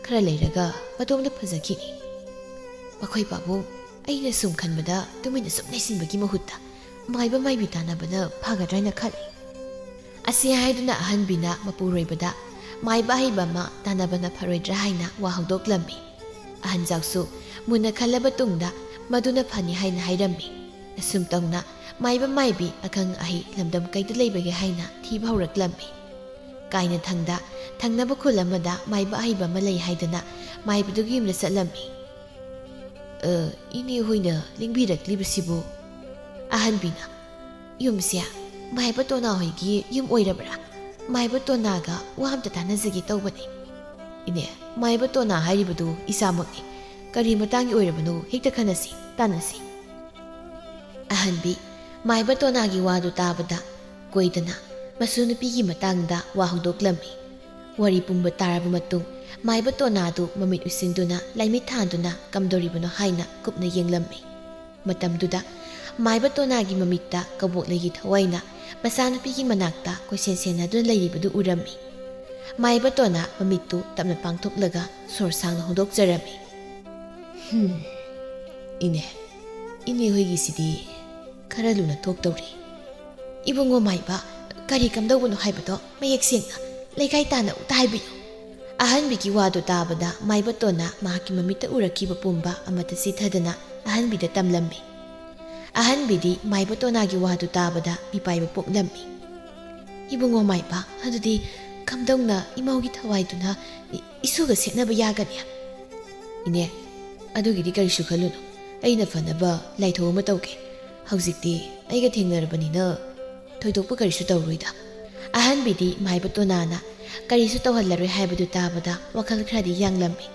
ꯈꯔ ꯂꯩꯔꯒ ꯃꯇꯣꯝꯇ ꯐꯖꯈꯤꯅꯤ꯫ ꯃꯈꯣꯏ ꯄꯥꯕꯨꯡ, ꯑꯩꯅ ꯁꯨꯝ ꯈꯟꯕꯗ ꯇꯨꯃꯤꯟꯅ ꯁꯨꯝ ꯂꯩꯁꯤꯟꯕꯒꯤ ꯃꯍꯨꯠꯇ ꯃꯥꯏꯕ ꯃꯥꯏꯕꯤ ꯇꯥꯟꯅꯕꯅ ꯐꯒꯗ꯭ꯔꯥ ꯍꯥꯏꯅ ꯈꯜꯂꯤ꯫" ꯑꯁꯤ ꯍꯥꯏꯗꯨꯅ ꯑꯍꯟꯕꯤꯅ ꯃꯄꯨꯔꯣꯏꯕꯗ ꯃꯥꯏꯕ ꯑꯍꯩꯕ ꯑꯃ ꯇꯥꯟꯅꯕꯅ ꯐꯔꯣꯏꯗ꯭ꯔꯥ ꯍꯥꯏꯅ ꯋꯥ ꯍꯧꯗꯣꯛꯂꯝꯃꯤ꯫ ꯑꯍꯟꯖꯥꯎꯁꯨ ꯃꯨꯟꯅ ꯈꯜꯂꯕ ꯇꯨꯡꯗ ꯃꯗꯨꯅ ꯐꯅꯤ ꯍꯥꯏꯅ ꯍꯥꯏꯔꯝꯃꯤ꯫ ꯑꯁꯨꯝ ꯇꯧꯅ ꯃꯥꯏꯕ ꯃꯥꯏꯕꯤ ꯑꯈꯪ ꯑꯍꯩ ꯂꯝꯗꯝ ꯀꯩꯗ ꯂꯩꯕꯒꯦ ꯍꯥꯏꯅ ꯊꯤꯕ ꯍꯧꯔꯛꯂꯝꯃꯤ꯫ ꯀꯥꯏꯅꯊꯪꯗ ꯊꯪꯅꯕ ꯈꯨꯜ ꯑꯃꯗ ꯃꯥꯏꯕ ꯑꯍꯩꯕ ꯑꯃ ꯂꯩ ꯍꯥꯏꯗꯅ ꯃꯥꯏꯕꯗꯨꯒꯤ ꯌꯨꯝꯗ ꯆꯠꯂꯝꯃꯤ꯫ "ꯑ, ꯏꯅꯦ ꯍꯣꯏꯅ ꯂꯦꯡꯕꯤꯔꯛꯂꯤꯕꯁꯤꯕꯨ?" ꯑꯍꯟꯕꯤꯅ, "ꯌꯨꯝꯁꯦ ꯃꯥꯏꯕ ꯇꯣꯅꯥ ꯍꯣꯏꯒꯤ ꯌꯨꯝ ꯑꯣꯏꯔꯕ꯭ꯔꯥ? ꯃꯥꯏꯕ ꯇꯣꯅꯥꯒ ꯋꯥ ꯑꯝꯇ ꯇꯥꯟꯅꯖꯒꯦ ꯇꯧꯕꯅꯤ꯫" "ꯏꯅꯦ, ꯃꯥꯏꯕ ꯇꯣꯅꯥ ꯍꯥꯏꯔꯤꯕꯗꯨ ꯏꯁꯥꯃꯛꯅꯤ꯫ ꯀꯔꯤ ꯃꯇꯥꯡꯒꯤ ꯑꯣꯏꯔꯕꯅꯣ? ꯍꯦꯛꯇ ꯈꯟꯅꯁꯤ, ꯇꯥꯟꯅꯁꯤ꯫" ꯑꯍꯟꯕꯤ ꯃꯥꯏꯕ ꯇꯣꯅꯥꯒꯤ ꯋꯥꯗꯨ ꯇꯥꯕꯗ ꯀꯣꯏꯗꯅ ꯃꯁꯨ ꯅꯨꯄꯤꯒꯤ ꯃꯇꯥꯡꯗ ꯋꯥ ꯍꯧꯗꯣꯛꯂꯝꯃꯤ꯫ ꯋꯥꯔꯤ ꯄꯨꯝꯕ ꯇꯥꯔꯕ ꯃꯇꯨꯡ, ꯃꯥꯏꯕ ꯇꯣꯅꯥꯗꯨ ꯃꯃꯤꯠ ꯎꯏꯁꯤꯟꯗꯨꯅ ꯂꯥꯏꯃꯤꯠ ꯊꯥꯟꯗꯨꯅ ꯀꯝꯗꯧꯔꯤꯕꯅꯣ ꯍꯥꯏꯅ ꯀꯨꯞꯅ ꯌꯦꯡꯂꯝꯃꯤ꯫ ꯃꯇꯝꯗꯨꯗ ꯃꯥꯏꯕ ꯇꯣꯅꯥꯒꯤ ꯃꯃꯤꯠꯇ ꯀꯕꯣꯛꯂꯩꯒꯤ ꯊꯋꯥꯏꯅ ꯃꯆꯥꯅꯨꯄꯤꯒꯤ ꯃꯅꯥꯛꯇ ꯀꯣꯏꯁꯦꯟ ꯁꯦꯟꯅꯗꯨꯅ ꯂꯩꯔꯤꯕꯗꯨ ꯎꯔꯝꯃꯤ꯫ ꯃꯥꯏꯕ ꯇꯣꯅꯥ ꯃꯃꯤꯠꯇꯨ ꯇꯞꯅ ꯄꯥꯡꯊꯣꯛꯂꯒ ꯁꯣꯔ ꯁꯥꯡꯅ ꯍꯣꯟꯗꯣꯛꯆꯔꯝꯃꯤ꯫ "ꯍꯝ, ꯏꯅꯦ, ꯏꯅꯦ ꯍꯣꯏꯒꯤꯁꯤꯗꯤ ꯈꯔ ꯂꯨꯅ ꯊꯣꯛꯇꯧꯔꯤ꯫" "ꯏꯕꯨꯡꯉꯣ ꯃꯥꯏꯕ, ꯀꯔꯤ ꯀꯝꯗꯧꯕꯅꯣ ꯍꯥꯏꯕꯗꯣ ꯃꯌꯦꯛ ꯁꯦꯡꯅ, ꯂꯩꯈꯥꯏ ꯇꯥꯅ ꯑꯃꯨꯛꯇ ꯍꯥꯏꯕꯤꯌꯨ꯫" ꯑꯍꯟꯕꯤꯒꯤ ꯋꯥꯗꯨ ꯇꯥꯕꯗ ꯃꯥꯏꯕ ꯇꯣꯅꯥ ꯃꯍꯥꯛꯀꯤ ꯃꯃꯤꯠꯇ ꯎꯔꯛꯈꯤꯕ ꯄꯨꯝꯕ ꯑꯃꯠꯇ ꯆꯤꯊꯗꯅ ꯑꯍꯟꯕꯤꯗ ꯇꯝꯂꯝꯃꯤ꯫ ꯑꯍꯟꯕꯤꯗꯤ ꯃꯥꯏꯕ ꯇꯣꯅꯥꯒꯤ ꯋꯥꯗꯨ ꯇꯥꯕꯗ ꯃꯤꯄꯥꯏꯕ ꯄꯣꯛꯂꯝꯃꯤ꯫ "ꯏꯕꯨꯡꯉꯣ ꯃꯥꯏꯕ, ꯑꯗꯨꯗꯤ ꯀꯝꯗꯧꯅ ꯏꯃꯧꯒꯤ ꯊꯋꯥꯏꯗꯨꯅ ꯏ-, ꯏꯁꯨꯒ ꯁꯦꯠꯅꯕ ꯌꯥꯒꯅꯤ?" "ꯏꯅꯦ, ꯑꯗꯨꯒꯤꯗꯤ ꯀꯔꯤꯁꯨ ꯈꯜꯂꯨꯅꯨ꯫ ꯑꯩꯅ ꯐꯅꯕ ꯂꯥꯏꯊꯧ ꯑꯃ ꯇꯧꯒꯦ꯫ ꯍꯧꯖꯤꯛꯇꯤ ꯑꯩꯒ ꯊꯦꯡꯅꯔꯕꯅꯤꯅ ꯊꯣꯏꯗꯣꯛꯄ ꯀꯔꯤꯁꯨ ꯇꯧꯔꯣꯏꯗ꯫" ꯑꯍꯟꯕꯤꯗꯤ ꯃꯥꯏꯕ ꯇꯣꯅꯥꯅ ꯀꯔꯤꯁꯨ ꯇꯧꯍꯜꯂꯔꯣꯏ ꯍꯥꯏꯕꯗꯨ ꯇꯥꯕꯗ ꯋꯥꯈꯜ ꯈꯔꯗꯤ ꯌꯥꯡꯂꯝꯃꯤ꯫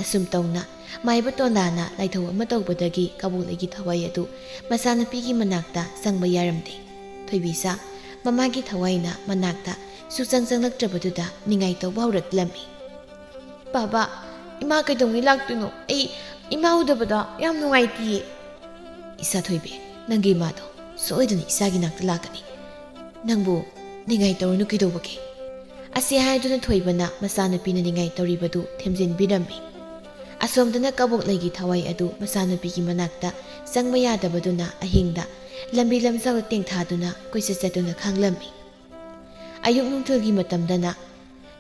ꯑꯁꯨꯝ ꯇꯧꯅ ꯃꯥꯏꯕ ꯇꯣꯅꯥꯅ ꯂꯥꯏꯊꯧ ꯑꯃ ꯇꯧꯕꯗꯒꯤ ꯀꯕꯣꯛꯂꯩꯒꯤ ꯊꯋꯥꯏ ꯑꯗꯨ ꯃꯆꯥꯅꯨꯄꯤꯒꯤ ꯃꯅꯥꯛꯇ ꯆꯪꯕ ꯌꯥꯔꯝꯗꯦ꯫ ꯊꯣꯏꯕꯤꯆꯥ ꯃꯃꯥꯒꯤ ꯊꯋꯥꯏꯅ ꯃꯅꯥꯛꯇ ꯁꯨꯛꯆꯪ ꯆꯪꯂꯛꯇ꯭ꯔꯕꯗꯨꯗ ꯅꯤꯡꯉꯥꯏ ꯇꯧꯕ ꯍꯧꯔꯛꯂꯝꯃꯤ꯫ "ꯕꯥꯕꯥ, ꯏꯃꯥ ꯀꯩꯗꯧꯉꯩ ꯂꯥꯛꯇꯣꯏꯅꯣ? ꯑꯩ ꯏꯃꯥ ꯎꯗꯕꯗ ꯌꯥꯝ ꯅꯨꯡꯉꯥꯏꯇꯤꯌꯦ꯫" "ꯏꯆꯥ ꯊꯣꯏꯕꯤ, ꯅꯪꯒꯤ ꯏꯃꯥꯗꯣ ꯁꯣꯏꯗꯅ ꯏꯆꯥꯒꯤ ꯅꯥꯛꯇ ꯂꯥꯛꯀꯅꯤ꯫ ꯅꯪꯕꯨ ꯅꯤꯡꯉꯥꯏ ꯇꯧꯔꯨꯅꯨ ꯀꯩꯗꯧꯕꯒꯦ?" ꯑꯁꯤ ꯍꯥꯏꯗꯨꯅ ꯊꯣꯏꯕꯅ ꯃꯆꯥꯅꯨꯄꯤꯅ ꯅꯤꯡꯉꯥꯏ ꯇꯧꯔꯤꯕꯗꯨ ꯊꯦꯝꯖꯤꯟꯕꯤꯔꯝꯃꯤ꯫ ꯑꯁꯣꯝꯗꯅ ꯀꯕꯣꯛꯂꯩꯒꯤ ꯊꯋꯥꯏ ꯑꯗꯨ ꯃꯆꯥꯅꯨꯄꯤꯒꯤ ꯃꯅꯥꯛꯇ ꯆꯪꯕ ꯌꯥꯗꯕꯗꯨꯅ ꯑꯍꯤꯡꯗ ꯂꯝꯕꯤ ꯂꯝꯖꯥꯎꯗ ꯇꯦꯡꯊꯥꯗꯨꯅ ꯀꯣꯏꯆꯠ ꯆꯠꯇꯨꯅ ꯈꯥꯡꯂꯝꯃꯤ꯫ ꯑꯌꯨꯛ ꯅꯨꯡꯊꯤꯜꯒꯤ ꯃꯇꯝꯗꯅ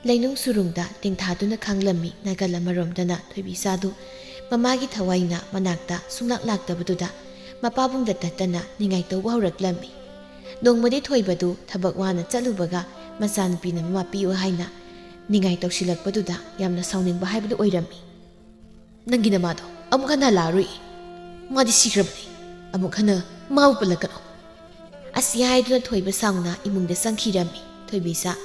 ꯂꯩꯅꯨꯡ ꯁꯨꯔꯨꯡꯗ ꯇꯦꯡꯊꯥꯗꯨꯅ ꯈꯥꯡꯂꯝꯃꯤ꯫ ꯅꯥꯀꯜ ꯑꯃꯔꯣꯝꯗꯅ ꯊꯣꯏꯕꯤꯆꯥꯗꯨ ꯃꯃꯥꯒꯤ ꯊꯋꯥꯏꯅ ꯃꯅꯥꯛꯇ ꯁꯨꯡꯂꯥꯛ ꯂꯥꯛꯇꯕꯗꯨꯗ ꯃꯄꯥꯕꯨꯡꯗ ꯇꯠꯇꯅ ꯅꯤꯡꯉꯥꯏ ꯇꯧꯕ ꯍꯧꯔꯛꯂꯝꯃꯤ꯫ ꯅꯣꯡꯃꯗꯤ ꯊꯣꯏꯕꯗꯨ ꯊꯕꯛ ꯋꯥꯅ ꯆꯠꯂꯨꯕꯒ ꯃꯆꯥꯅꯨꯄꯤꯅ ꯃꯃꯥ ꯄꯤꯌꯨ ꯍꯥꯏꯅ ꯅꯤꯡꯉꯥꯏ ꯇꯧꯁꯤꯜꯂꯛꯄꯗꯨꯗ ꯌꯥꯝꯅ ꯁꯥꯎꯅꯤꯡꯕ ꯍꯥꯏꯕꯗꯨ ꯑꯣꯏꯔꯝꯃꯤ꯫ "ꯅꯪꯒꯤ ꯅꯃꯥꯗꯣ ꯑꯃꯨꯛ ꯍꯟꯅ ꯍꯜꯂꯛꯑꯔꯣꯏ꯫ ꯃꯥꯗꯤ ꯁꯤꯈ꯭ꯔꯕꯅꯤ꯫ ꯑꯃꯨꯛ ꯍꯟꯅ ꯃꯥꯕꯨ ꯄꯜꯂꯛꯀꯅꯨ"꯫ ꯑꯁꯤ ꯍꯥꯏꯗꯨꯅ ꯊꯣꯏꯕ ꯁꯥꯎꯅ ꯏꯃꯨꯡꯗ ꯆꯪꯈꯤꯔꯝꯃꯤ꯫ ꯊꯣꯏꯕꯤꯁꯥ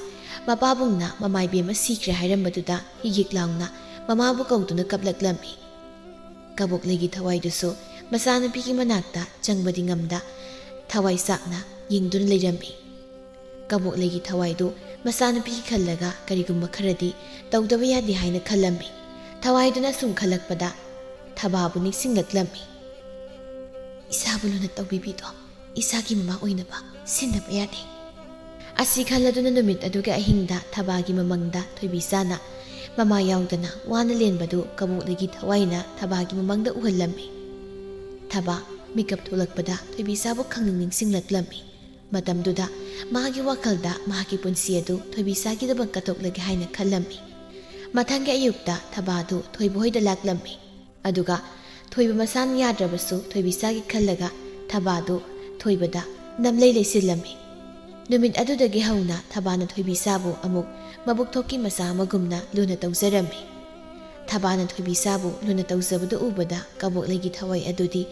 ꯃꯄꯥꯕꯨꯡꯅ ꯃꯃꯥ ꯏꯕꯦꯝꯃ ꯁꯤꯈ꯭ꯔꯦ ꯍꯥꯏꯔꯝꯕꯗꯨꯗ ꯍꯤꯒꯤꯛ ꯂꯥꯎꯅ ꯃꯃꯥꯕꯨ ꯀꯧꯗꯨꯅ ꯀꯞꯂꯛꯂꯝꯃꯤ꯫ ꯀꯕꯣꯛꯂꯩꯒꯤ ꯊꯋꯥꯏꯗꯨꯁꯨ ꯃꯆꯥꯅꯨꯄꯤꯒꯤ ꯃꯅꯥꯛꯇ ꯆꯪꯕꯗꯤ ꯉꯝꯗ ꯊꯋꯥꯏ ꯆꯥꯛꯅ ꯌꯦꯡꯗꯨꯅ ꯂꯩꯔꯝꯃꯤ꯫ ꯀꯕꯣꯛꯂꯩꯒꯤ ꯊꯋꯥꯏꯗꯨ ꯃꯆꯥꯅꯨꯄꯤꯒꯤ ꯈꯜꯂꯒ ꯀꯔꯤꯒꯨꯝꯕ ꯈꯔꯗꯤ ꯇꯧꯗꯕ ꯌꯥꯗꯦ ꯍꯥꯏꯅ ꯈꯜꯂꯝꯃꯤ꯫ ꯊꯋꯥꯏꯗꯨꯅ ꯁꯨꯝ ꯈꯜꯂꯛꯄꯗ ꯊꯕꯥꯕꯨ ꯅꯤꯡꯁꯤꯡꯂꯛꯂꯝꯃꯤ꯫ "ꯏꯁꯥꯕꯨ ꯂꯨꯅ ꯇꯧꯕꯤꯕꯤꯗꯣ ꯏꯁꯥꯒꯤ ꯃꯃꯥ ꯑꯣꯏꯅꯕ ꯁꯤꯟꯗꯕ ꯌꯥꯗꯦ"꯫ ꯑꯁꯤ ꯈꯜꯂꯗꯨꯅ ꯅꯨꯃꯤꯠ ꯑꯗꯨꯒꯤ ꯑꯍꯤꯡꯗ ꯊꯕꯥꯒꯤ ꯃꯃꯪꯗ ꯊꯣꯏꯕꯤꯆꯥꯅ ꯃꯃꯥ ꯌꯥꯎꯗꯅ ꯋꯥꯅ ꯂꯦꯟꯕꯗꯨ ꯀꯕꯣꯛꯂꯩꯒꯤ ꯊꯋꯥꯏꯅ ꯊꯕꯥꯒꯤ ꯃꯃꯪꯗ ꯎꯍꯜꯂꯝꯃꯤ꯫ ꯊꯕꯥ ꯃꯤꯀꯞ ꯊꯣꯛꯂꯛꯄꯗ ꯊꯣꯏꯕꯤꯆꯥꯕꯨ ꯈꯪꯅꯤꯡ ꯅꯤꯡꯁꯤꯡꯂꯛꯂꯝꯃꯤ꯫ ꯃꯇꯝꯗꯨꯗ ꯃꯍꯥꯛꯀꯤ ꯋꯥꯈꯜꯗ ꯃꯍꯥꯛꯀꯤ ꯄꯨꯟꯁꯤ ꯑꯗꯨ ꯊꯣꯏꯕꯤꯆꯥꯒꯤꯗꯃꯛ ꯀꯠꯊꯣꯛꯂꯒꯦ ꯍꯥꯏꯅ ꯈꯜꯂꯝꯃꯤ꯫ ꯃꯊꯪꯒꯤ ꯑꯌꯨꯛꯇ ꯊꯕꯥꯗꯨ ꯊꯣꯏꯕ ꯍꯣꯏꯗ ꯂꯥꯛꯂꯝꯃꯤ꯫ ꯑꯗꯨꯒ ꯊꯣꯏꯕ ꯃꯁꯥꯅ ꯌꯥꯗ꯭ꯔꯕꯁꯨ ꯊꯣꯏꯕꯤꯆꯥꯒꯤ ꯈꯜꯂꯒ ꯊꯕꯥꯗꯨ ꯊꯣꯏꯕꯗ ꯅꯝꯂꯩ ꯂꯩꯁꯤꯜꯂꯝꯃꯤ꯫ ꯅꯨꯃꯤꯠ ꯑꯗꯨꯗꯒꯤ ꯍꯧꯅ ꯊꯕꯥꯅ ꯊꯣꯏꯕꯤꯆꯥꯕꯨ ꯑꯃꯨꯛ ꯃꯕꯨꯛ ꯊꯣꯛꯀꯤ ꯃꯆꯥ ꯑꯃꯒꯨꯝꯅ ꯂꯨꯅ ꯇꯧꯖꯔꯝꯃꯤ꯫ ꯊꯕꯥꯅ ꯊꯣꯏꯕꯤꯆꯥꯕꯨ ꯂꯨꯅ ꯇꯧꯖꯕꯗꯨ ꯎꯕꯗ ꯀꯕꯣꯛꯂꯩꯒꯤ ꯊꯋꯥꯏ ꯑꯗꯨꯗꯤ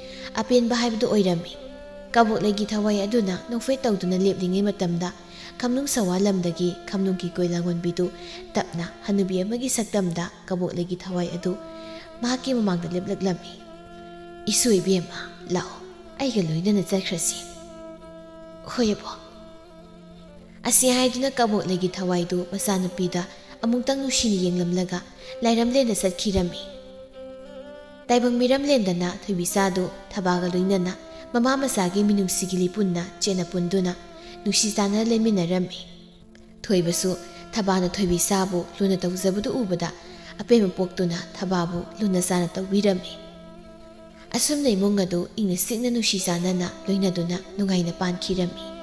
ꯑꯄꯦꯟꯕ ꯍꯥꯏꯕꯗꯨ ꯑꯣꯏꯔꯝꯃꯤ꯫ ꯀꯕꯣꯛꯂꯩꯒꯤ ꯊꯋꯥꯏ ꯑꯗꯨꯅ ꯅꯣꯛꯐꯦꯠ ꯇꯧꯗꯨꯅ ꯂꯦꯞꯂꯤꯉꯩ ꯃꯇꯝꯗ ꯈꯝꯅꯨꯡ ꯁꯋꯥ ꯂꯝꯗꯒꯤ ꯈꯝꯅꯨꯡꯒꯤ ꯀꯣꯏꯂꯥ ꯉꯣꯟꯕꯤꯗꯨ ꯇꯞꯅ ꯍꯅꯨꯕꯤ ꯑꯃꯒꯤ ꯁꯛꯇꯝꯗ ꯀꯕꯣꯛꯂꯩꯒꯤ ꯊꯋꯥꯏ ꯑꯗꯨ ꯃꯍꯥꯛꯀꯤ ꯃꯃꯥꯡꯗ ꯂꯦꯞꯂꯛꯂꯝꯃꯤ꯫ "ꯏꯁꯨ ꯏꯕꯦꯝꯃ, ꯂꯥꯛꯑꯣ, ꯑꯩꯒ ꯂꯣꯏꯅꯅ ꯆꯠꯈ꯭ꯔꯁꯤ"꯫ "ꯍꯣꯏ ꯑꯕꯣꯛ"꯫ ꯑꯁꯤ ꯍꯥꯏꯗꯨꯅ ꯀꯕꯣꯛꯂꯩꯒꯤ ꯊꯋꯥꯏꯗꯨ ꯃꯆꯥꯅꯨꯄꯤꯗ ꯑꯃꯨꯛꯇꯪ ꯅꯨꯡꯁꯤꯅ ꯌꯦꯡꯂꯝꯂꯒ ꯂꯥꯏꯔꯝꯂꯦꯟꯗ ꯆꯠꯈꯤꯔꯝꯃꯤ꯫ ꯇꯥꯏꯕꯪ ꯃꯤꯔꯝꯂꯦꯟꯗꯅ ꯊꯣꯏꯕꯤꯆꯥꯗꯨ ꯊꯕꯥꯒ ꯂꯣꯏꯅꯅ ꯃꯃꯥ ꯃꯆꯥꯒꯤ ꯃꯤꯅꯨꯡꯁꯤꯒꯤ ꯂꯤꯄꯨꯟꯅ ꯆꯦꯠꯅ ꯄꯨꯟꯗꯨꯅ ꯅꯨꯡꯁꯤ ꯆꯥꯟꯅꯅ ꯂꯩꯃꯤꯟꯅꯔꯝꯃꯤ꯫ ꯊꯣꯏꯕꯁꯨ ꯊꯕꯥꯅ ꯊꯣꯏꯕꯤꯆꯥꯕꯨ ꯂꯨꯅ ꯇꯧꯖꯕꯗꯨ ꯎꯕꯗ ꯑꯄꯦꯟꯕ ꯄꯣꯛꯇꯨꯅ ꯊꯕꯥꯕꯨ ꯂꯨꯅ ꯆꯥꯟꯅ ꯇꯧꯕꯤꯔꯝꯃꯤ꯫ ꯑꯁꯨꯝꯅ ꯏꯃꯨꯡ ꯑꯗꯨ ꯏꯪꯅ ꯆꯤꯛꯅ ꯅꯨꯡꯁꯤ ꯆꯥꯟꯅꯅ ꯂꯣꯏꯅꯗꯨꯅ ꯅꯨꯡꯉꯥꯏꯅ ꯄꯥꯟꯈꯤꯔꯝꯃꯤ꯫